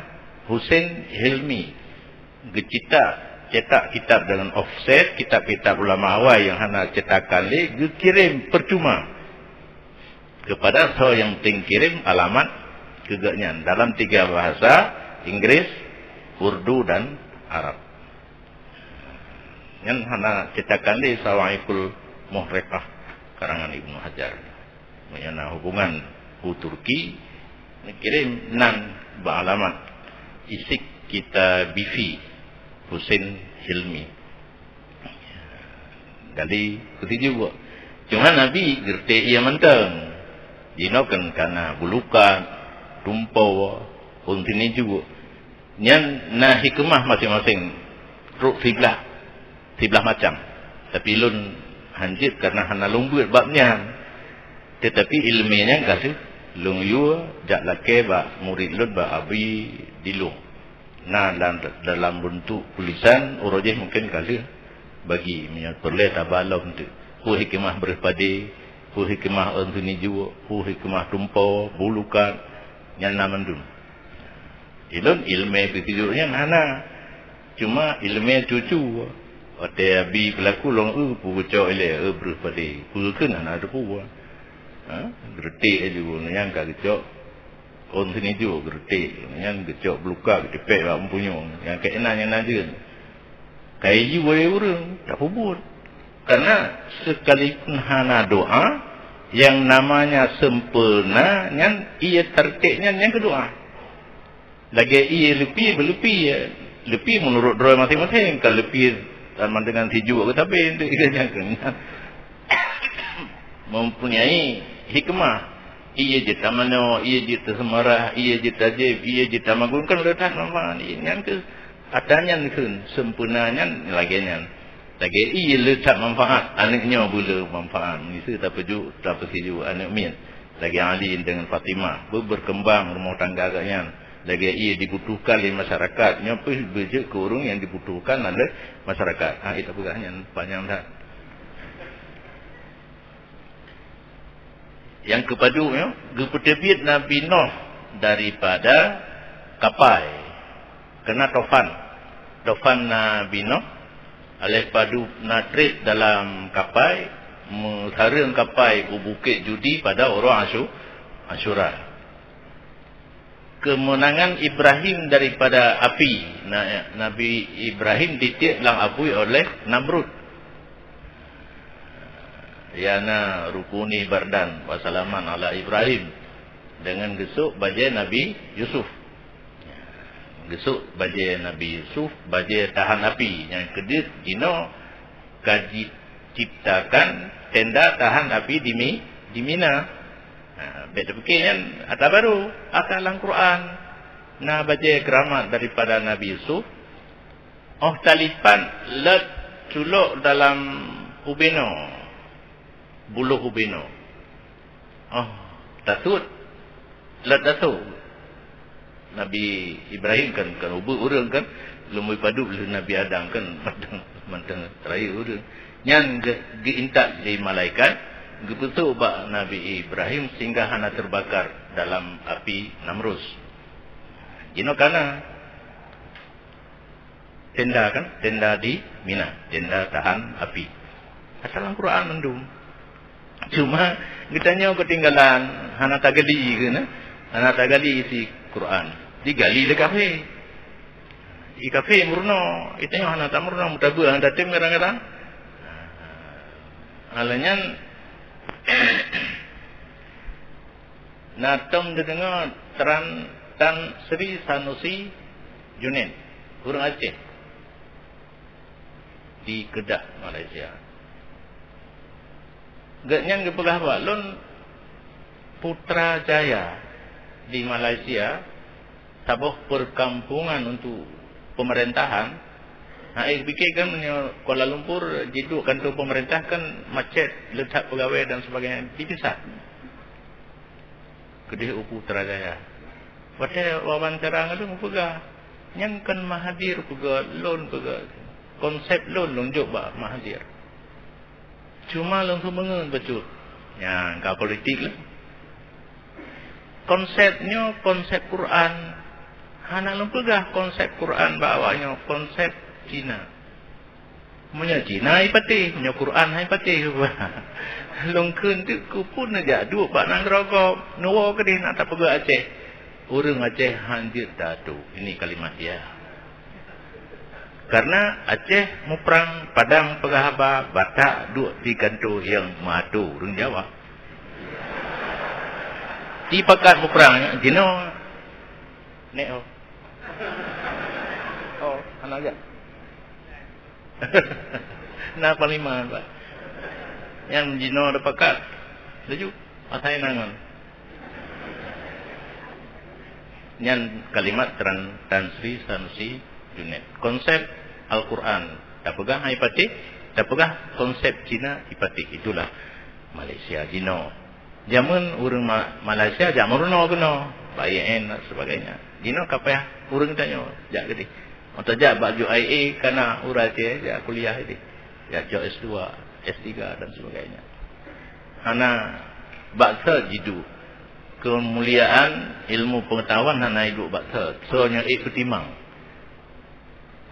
Hussein Hilmi. Geucetak, cetak kitab dengan offset, kitab-kitab ulama awai nyang hana cetakan lé, geukirém percuma keupada soe nyang teukirim alamat keu geuhnyan dalam tiga bahasa, Inggris, Urdu, dan Arab. Nyan hana cetakan lé Sawa'iqul Muhriqah karangan Ibnu Hajar. Meunyoe na hubungan u Turki, neukirém nan bak alamat Isik Kita Bifi Husein Hilmi. Jadi, peusijuek. Cuma Nabi geureutek ié mantong. Jinoe kan kana bulukat, tumpo, ôn sinijuek. Nyan na hikmah maséng-maséng. Trok siblah, siblah macam. Tapi lôn hanjeuet karena hana lôn beuet bab nyan. Tetapi iéleumé nyan ka lheueh lôn yue jak lakée bak murit lôn bak Abi Dilung. Na dalam, dalam bentuk tulisan, uroe jih mungken ka lheueh bagi, meunyoe peureulée taba lom teuk. Peue hikmah breueh padé, peue hikmah ôn sinijuek, peue hikmah tumpo, bulukat, nyan na mandum. Ilôn iéleumé peusijuek nyan hana. Cuma iéleumé cucu. Watée Abi peulaku lôn eu, peue geucok ilée, eu breueh padé. Peue kheun hana teupeue. Ha? Geureutek laju, nyan ka geucok ôn sinijuek, geureutek. Nyan geucok bulukat, geutipék bak meupunyueng. Nyang keunan nyan na jeuet. Ka ijui lé ureuëng, tapeubuet. Karena sekalipun hana doa, yang namanya sempurna nyan, ié tartek nyan nyang keu doa. Lagée ié leupie, beuleupie. Leupie meunurot droe maséng-maséng, ka leupie sama dengan sijuek geutabé, nyan keunan. Mempunyai hikmah. Ié jeuet tamanoe, ié jeuet taseumarah, ié jeuet tajéb, ié jeuet tamagun, kan le that manfaat ié. Nyan keuh ata nyan kheun sempurna nyan lagée nyan. Lagée ié le that manfaat, aneuëk nyoe beu le manfaat. Miseue tapeuju-, tapeusijuek aneuëk miet. Lagée Ali dengan Fatimah, beu-, berkembang rumoh tangga geuhnyan. Lagée ié dibutuhkan lé masyarakat, nyoe pih beujeuet keu ureuëng nyang dibutuhkan oleh masyarakat. Ha, ita peugah nyan panyang that. Nyang keupadub nyoe, geupeuteubiet Nabi Noh daripada kapai. Keunan tofan. Tofan Nabi Noh, aleh padub na treb dalam kapai, meusareueng kapai u Bukét Judi pada uroe Asyu-, Asyura. Keumeunangan Ibrahim daripada api. Na-, Nabi Ibrahim ditiek lam apui oleh Namrud. Ya na rukuni bardan wa salaman ala Ibrahim. Deungon geusok bajée Nabi Yusuf. Geusok bajée Nabi Yusuf, bajée tahan api. Nyang keudeuet jinoe ka jiciptakan tenda tahan api di Mi-, di Mina. Ha, bék teupike nyan atra barô, atra lam Quran. Na bajée keuramat daripada Nabi Yusuf, óh talipat lét culok dalam ubé noe, buloh ubé noe. Óh tasuet lét asoe. Nabi Ibrahim kan, kan ubeut ureuëng kan, lom padub lé Nabi Adam kan, mantong, mantong terakhir ureuëng. Nyan ge-, geuintat lé malaikat, geupeusok bak Nabi Ibrahim sehingga hana terbakar dalam api Namrus. Jinoe kana tenda kan, tenda di Mina, tenda tahan api. Asal Al-Quran mandum. Cuma geutanyoe keutinggalan, hana tagali keunan, hana tagali isi Quran. Digali lé kafé. I kafé meurunoe, geutanyoe hana tameurunoe, meutabeueng hana tatem kadang-kadang. Alheuh nyan, na tom teudeungoe Tran-, Tan Sri Sanusi Junaid, ureuëng Aceh. Di Kedah, Malaysia. Gobnyan geupeugah bak lôn, Putrajaya di Malaysia, saboh perkampungan untuk pemerintahan. Hai, pikirkan, meunyoe Kuala Lumpur jiduek kantor pemerintah kan macet, le that pegawai dan sebagainya, dipisah. Keudeh u Putrajaya. Watée wawancara ngon lôn peugah, "Nyan kon Mahathir peugah, lôn peugah. Konsep lôn, lôn jok bak Mahathir. Cuma lôn seumeungeut bacut." Nyan ka politik lé. Konsep nyoe konsep Quran. Hana lôn peugah konsep Quran bak awak nyoe, konsep Cina. Meunyoe Cina hai patéh, meunyoe Quran hai patéh. Lôn kheun teuk keupeue neujak duek bak nanggroe gob, neuwoe keudeh na tapeugah Aceh. Ureuëng Aceh hanjeuet tatu. Ini kalimat dia. Karena Aceh muprang, Padang peugah haba, Batak duek di kantô nyang meuatô ureuëng Jawa. Sipakat muprang jinoe. Nek oh. Oh, hana jak. Na panglima, Pak. Nyang jinoe ada pakat. Laju, asai nangon. Nyan kalimat Tran-, Tan Sri Sanusi Junaid. Konsep Al-Quran. Tapeugah hai patéh, tapeugah konsep Cina i patéh. Itulah Malaysia jinoe. Jameun ureuëng Ma-, Malaysia jak meurunoe keunoe, bak I A N dan sebagainya. Jinoe ka payah ureuëng tanyoe jak keudeh. Mata jak bak U I A kana ureuëng Aceh jak kuliah keudeh. Jak cok S dua, S tiga dan sebagainya. Hana bak sot jiduek. Keumuliaan ilmu pengetahuan hana iduek bak sot. Soe nyang ék peutimang.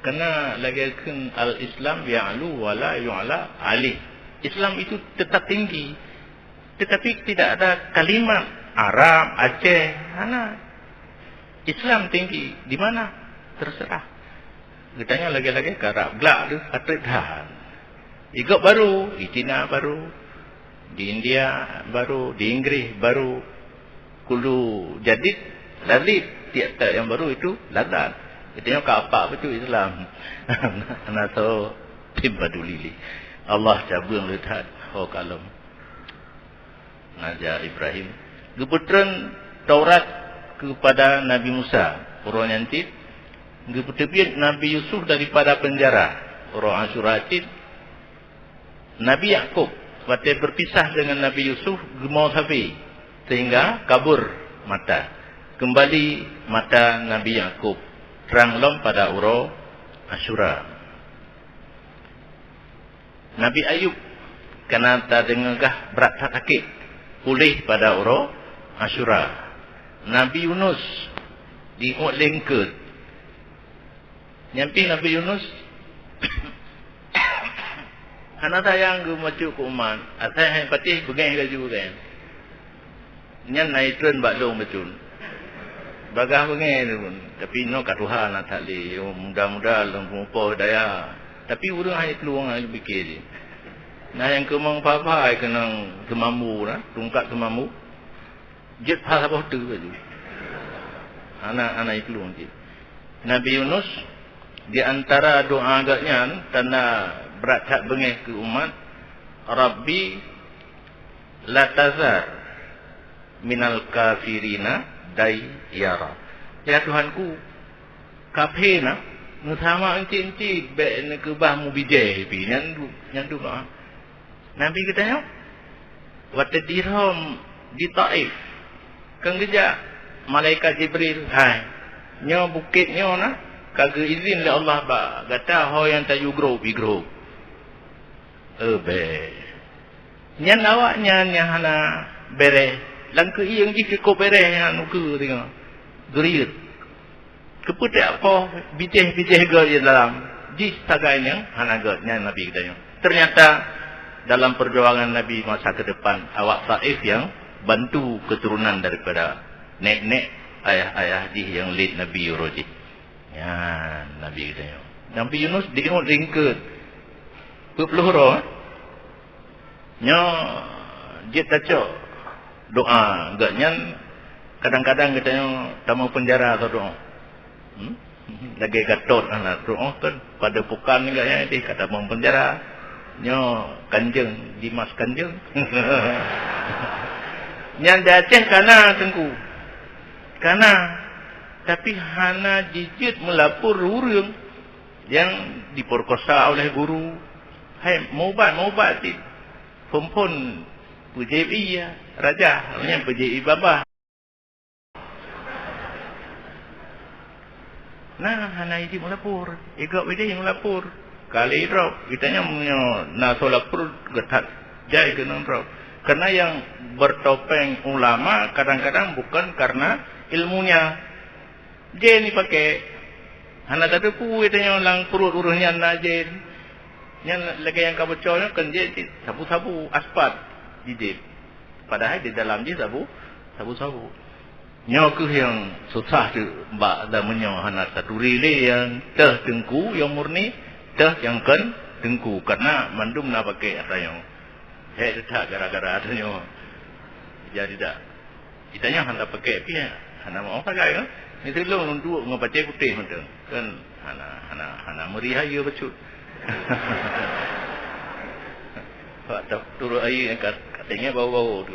Karena lagée kheun al-Islam ya'lu wa la yu'la alaih. Islam itu tetap tinggi. Tetapi tidak ada kalimat Arab, Aceh, hana. Islam tinggi. Di mana? Terserah. Geutanyoe lagée-lagée ka Arab glak tu, ka treb that. Igob baru, di Cina baru, di India baru, di Inggris baru. Kulu jadid, ladid, tiap-tiap yang baru itu ladat. Geutanyoe ka apak beutôi Islam. Hana soe pih paduli lé. Allah cabeueng le that ho kalon. Naja Ibrahim. Geupeutreun Taurat keupada Nabi Musa. Uroe nyan cit, geupeuteubiet Nabi Yusuf daripada peunjara. Uroe Asyura cit, Nabi Yakub watée berpisah dengan Nabi Yusuf geumo sabe, sehingga kabur mata. Keumbali mata Nabi Yakub, trang lom pada uroe Asyura. Nabi Ayub kana tadeungoe gah brat that sakét, puléh pada uroe Asyura. Nabi Yunus diuet lé eungkôt. Nyan pih Nabi Yunus hana sayang geubacut keu umat, asai han patéh beungéh laju kan. Nyan na itreun bak lôn bacut. Bagaih beungéh lôn, tapi nyoe ka tuha na that lé, oh, muda-muda lôn peurumoh daya. Tapi ureuëng hana plueng hana pike jih. Na nyang keumong pha-pha keunong seumambu na, tungkat seumambu. Jeuet pha saboh teuk laju. Hana, hana iplueng cit. Nabi Yunus, di antara doa geuhnyan tanda brat that beungéh keu umat, "Rabbi la tazar minal kafirina dayyara." Ya Tuhanku, kafé na, meusamak enci-enci, bék neukeubah mubijéh pih. Nyan du-, nyan doa. Nabi geutanyoe, watée dirhom di Taif, kan geujak malaikat Jibril, "Hai, nyoe bukét nyoe na ka geuizin lé Allah bak gata, ho nyang tayue grob, igrob." Eh, bék. Nyan awaknyan nyang hana béréh, lam keuieng jih keukoh béréh nyang ukeue singoh. Geuriet. Keupeue teuh poh bijéh-bijéh gét di dalam, jih sagai nyang hana gét, nyan Nabi geutanyoe. Ternyata, dalam perjuangan Nabi masa ke depan, awak Taif nyang bantu keturunan daripada nek-nek, ayah-ayah jih nyang lét Nabi uroe jih. Nyan Nabi geutanyoe. Nabi Yunus diuet lé eungkôt. Peuet ploh uroe, eh? Nyoe jeuet tacok doa geuhnyan, kadang-kadang geutanyoe tamong peunjara atau doa. Hmm? Lagée Gatot hana doa kan, pada bukan geuhnyan deh ka tamong peunjara. Nyoe Kanjeng, Dimas Kanjeng. Nyan di Aceh kana Teungku. Kana. Tapi hana jijeuet meulapor ureuëng nyang diperkosa oleh guru. Hai, meubat-meubat cit. Phon-phon peujép ié raja, nyan peujép ié babah. Nah, hana izin meulapor. Igob ideh meulapor. Kali drop, geutanyoe meunyoe na soe lapor, geutat jai keunong drop. Karena yang bertopeng ulama kadang-kadang bukan karena ilmunya. Jén ipaké. Hana tateupeue tanyoe lam pruet ureuëng nyan na jén. Nyan lagée nyang ka beucok nyoe kon jén cit sabu-sabu aspat jideb. Padahai di dalam jih sabu, sabu-sabu. Nyoe kheueh nyang susah teuk bak zaman nyoe, hana taturi lé nyang teuh teungku nyang murni, teuh nyang kon teungku, karena mandum na paké ata nyoe. Hék teutak gara-gara ata nyoe. Jadi dak. Geutanyoe hana paké pih, hana mau sagai kan? Ni tulông lôn duek ngon pacé putéh mantong. Kan hana, hana, hana meuri hayeue bacut. Wak ta-, turot hayeue nyang ka, ka teuingat bau-bau tu.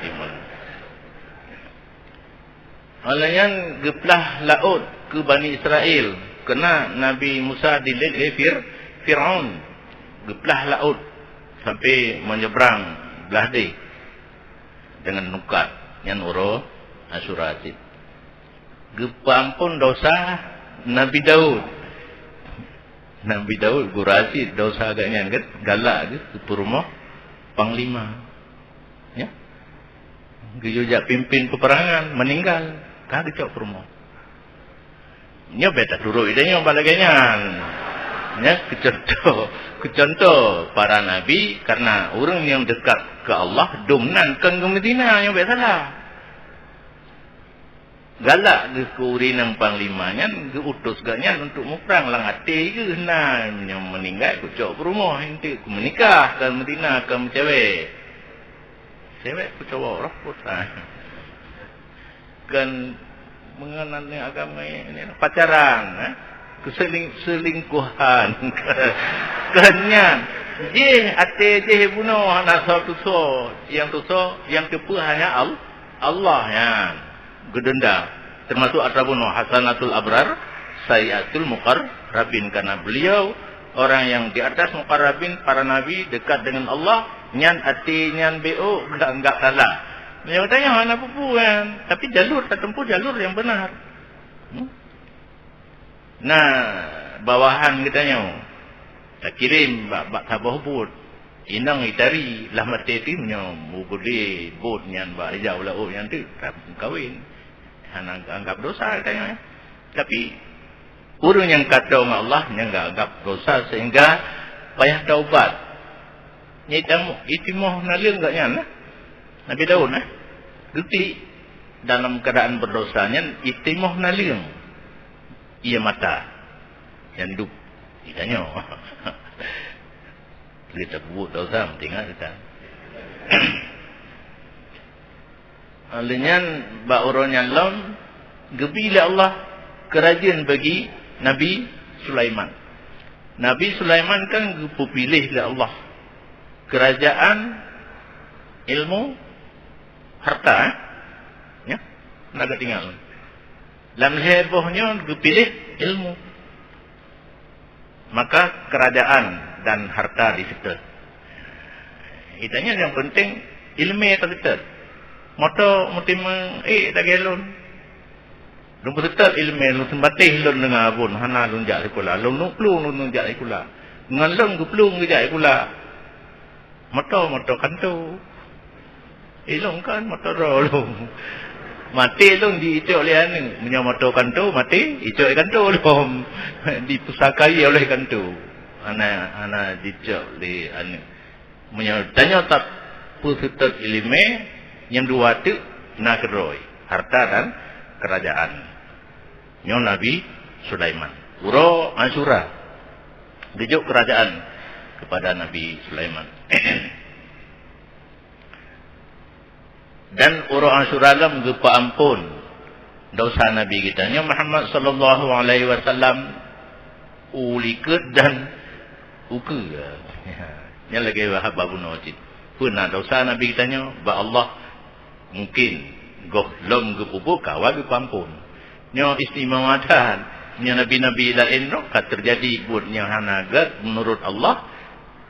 Iman. Óh lheueh nyan geuplah laôt keu Bani Israel, keunan Nabi Musa dilét lé Fir-, Firaun. Geuplah laôt sampai menyeberang blah deh. Deungon nukat, nyan uroe Asyura cit. Geupeuampon dosa Nabi Daud. Nabi Daud gura cit dosa geuh nyan kan, galak geuh keu peurumoh panglima. Ya. Geuyue jak pimpin peuperangan, meuninggai, ka geucok peurumoh. Nyoe bèk taturot idéh nyoe bak lagèe nyan. Nyan keucuntoh, keucuntoh para nabi, karena ureueng nyang dekat keu Allah dum nan kon geumeuzina, nyoe bèk salah. Galak geuh keu ureueng nyang panglima nyan, geu-utus geuh nyan untuk muprang, lam até geuh na, nyoe meuninggai kucok peurumoh, enteuk kumeunikah, kon meuzina, kon meucewek. Cewek kucok roh putra. Kon mengenai agama ini, pacaran, eh? Keseling-, selingkuhan. Kon nyan. Jih, até jih bunoe, hana soe tusoe. Nyang tusoe, nyang teupeue hanya Al-, Allah nyan. Geudenda. Termasuk atra bunoe, hasanatul abrar, sayyiatul muqarrabin. Karena beliau orang yang di atas muqarrabin, para nabi, dekat dengan Allah, nyan até nyan B O, enggak, enggak salah. Meunyoe geutanyoe hana peue-peue kan, tapi jalur tatempuh jalur nyang beunar. Hmm? Nah, bawahan geutanyoe takirém bak, bak saboh buet. Inong itari lah maté teuh meunyoe mubri buet nyan bak ijak u laôt nyan teuh, ka meukawen. Hana anggap dosa geutanyoe. Tapi ureuëng nyang ka tho ngon Allah nyan geuanggap dosa sehingga payah taubat. Nyan itimoh naleueng geuh nyan lah. Nabi Daud, eh, geuklik dalam keuadaan berdosa nyan itimoh naleueng ie mata nyang duek. Geutanyoe. Lé tapeubuet dosa meutingat geutanyoe. Lheueh nyan bak uroe nyan lom geubi lé Allah keurajeuen bagi Nabi Sulaiman. Nabi Sulaiman kan geupeupiléh lé Allah keurajeuen ilmu harta, eh? Ya? Hana geutinggai. Lam lhée boh nyoe geupiléh ilmu. Maka keurajeuen dan harta diseutôt. Geutanyoe nyang peunteng iéleumé taseutôt. Moto meutimang ék lagée lôn. Lôn peuseutôt iéleumé, lôn seumatéh lôn deungon abon, hana lôn jak sikula. Lôn nuek plueng lôn jak sikula. Ngon lôn geuplueng geujak sikula. Moto, moto kanto. Ilong kan moto droe lôn. Maté lôn diicok lé aneuk. Meunyoe moto kanto maté, icok lé kanto lom. Dipusakai oleh kanto. Hana, hana dicok lé aneuk. Meunyoe tanyoe tapeuseutôt iéleumé, nyang dua teuk na keudroe, harta dan keurajeuen. Nyoe Nabi Sulaiman. Uroe Asyura geujok keurajeuen kepada Nabi Sulaiman. Dan uroe Asyura lom geupeuamphon dosa Nabi geutanyoe Muhammad sallallahu alaihi wasallam u likot dan u keue. Nyan lagée haba bunoe cit. Peue na dosa Nabi geutanyoe bak Allah, mungkin goh lom geupeubuet ka awai geupeuamphon. Nyoe istimewa that. Nyoe nabi-nabi laén nyoe ka teujadi buet nyang hana gét meunurot Allah,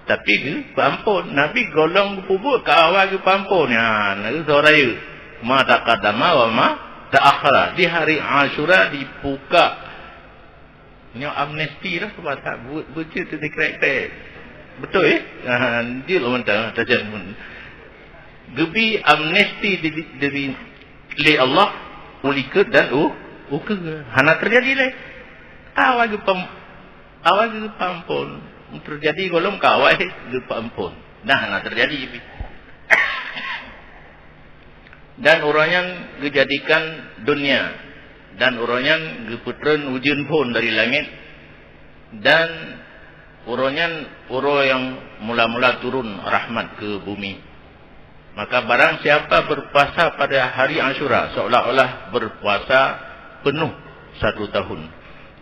tapi geupeuamphon. Nabi goh lom geupeubuet ka awai geupeuamphon. Nyan, soe rayeuk. Ma taqaddama wa ma ta'akhkhara. Di hari Asyura dibuka. Nyoe amnesti lah, bahasa bu-, bucu tu dikrek-krek. Betul, eh? Ha, jeuet lom mantong, tajak pun. Geubi amnesti di, di, di, lé Allah, u likot dan u, u keue. Hana teujadi lé. Awai geupam-, awai geupeuamphon. Teujadi goh lom ka awai geupeuamphon. Nah, hana teujadi pih. Dan uroe nyan geujadikan dunia, dan uroe nyan geupeutreun ujeuen phon dari langét, dan uroe nyan uroe nyang mula-mula turun rahmat keu bumi. Maka barang siapa berpuasa pada hari Asyura seolah-olah berpuasa penuh satu tahun.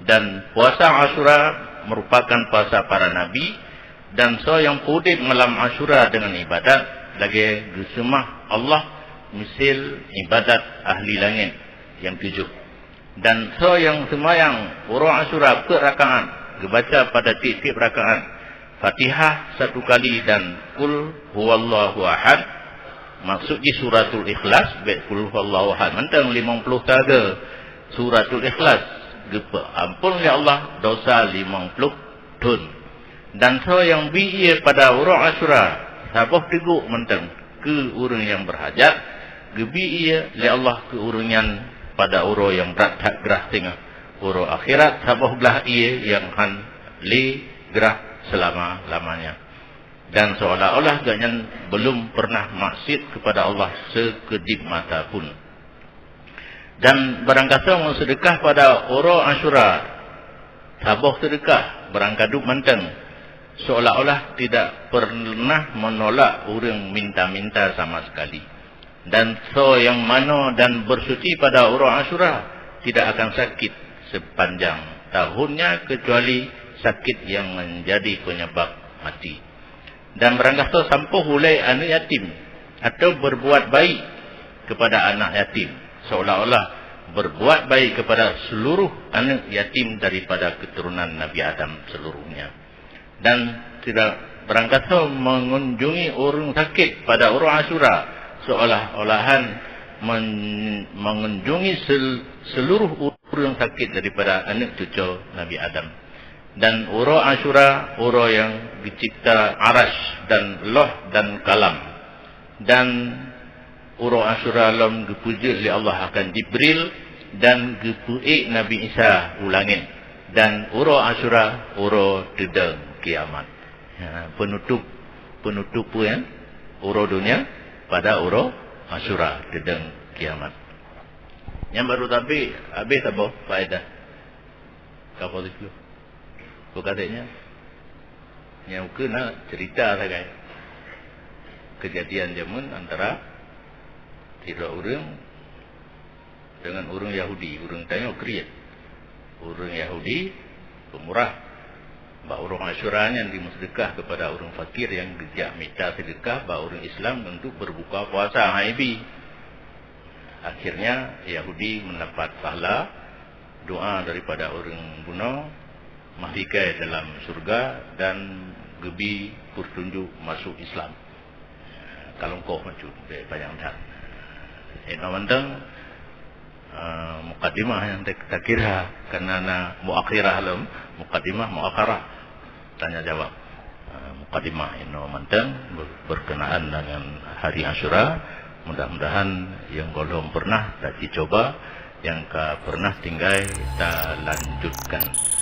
Dan puasa Asyura merupakan puasa para nabi, dan soe nyang peudeb malam Asyura deungon ibadat, lagée geuseumah Allah miseue ibadat ahli langét nyang tujoh. Dan soe nyang seumayang uroe Asyura peuet rakaat, geubaca pada tieb-tieb rakaat Fatihah satu kali dan Qul Huwallahu Ahad, maksud jih Suratul Ikhlas, bék Qul Huwallahu Ahad mantong, limong ploh kali Suratul Ikhlas, geupeuamphon lé Allah dosa limong ploh thon. Dan soe nyang bi ié pada uroe Asyura saboh teugok mantong keu ureuëng nyang beurhajat, geubi ié lé Allah keu ureuëng nyan pada uroe nyang brat that grah singoh, uroe akhirat saboh glah ié nyang hán lé grah seulama-lamanya. Dan seolah-olah gobnyan belum pernah maksiat kepada Allah sekedip mata pun. Dan barangkasoe meuseudeukah pada uroe Asyura, saboh seudeukah barangkadup mantong, seolah-olah tidak pernah menolak ureuëng minta-minta sama sekali. Dan soe nyang manoe dan bersuci pada uroe Asyura tidak akan sakit sepanjang tahunnya kecuali sakit yang menjadi penyebab mati. Dan barangkasoe sampoe ulée aneuëk yatim, atau berbuat baik kepada anak yatim, seolah-olah berbuat baik kepada seluruh aneuëk yatim daripada keturunan Nabi Adam seluruhnya. Dan tidak barangkasoe mengunjungi ureuëng sakét pada uroe Asyura, seolah-olahan men-, mengunjungi sel-, seluruh ureuëng sakét daripada aneuëk cucoe Nabi Adam. Dan uroe Asyura, uroe nyang geucipta Arash dan Loh dan Kalam. Dan uroe Asyura lom geupeujeuet lé Allah akan Jibril dan geupeuék Nabi Isa u langét. Dan uroe Asyura uroe teudong kiamat. Ha, penutup, penutup peue nyan? Uroe donya pada uroe Asyura teudong kiamat. Nyan baru tapi habéh saboh faedah. Ka positif. Bukan nyan. Nyang ukeue na cerita sagai. Kejadian jameun antara sidroe ureuëng dengan ureuëng Yahudi. Ureuëng tanyoe kriet. Ureuëng Yahudi pemurah. Bak uroe Asyura nyan dimeuseudeukah kepada ureuëng fakir nyang geujak mita seudeukah bak ureuëng Islam untuk berbuka puasa hai bi. Akhirnya Yahudi mendapat pahala doa daripada ureuëng bunoe, meuhai dalam syurga dan geubi peutunjuk masuk Islam. Ka lôn koh meucut, bèk panyang that. Inoe mantong, eh, mukadimah nyang ta-, takira, karena na muakhirah lom, mukadimah, muakhirah. Tanya jawab. Eh, mukadimah inoe mantong ber-, berkenaan dengan hari Asyura. Mudah-mudahan nyang gohlom pernah tajicoba, nyang ka pernah tinggai talanjutkan.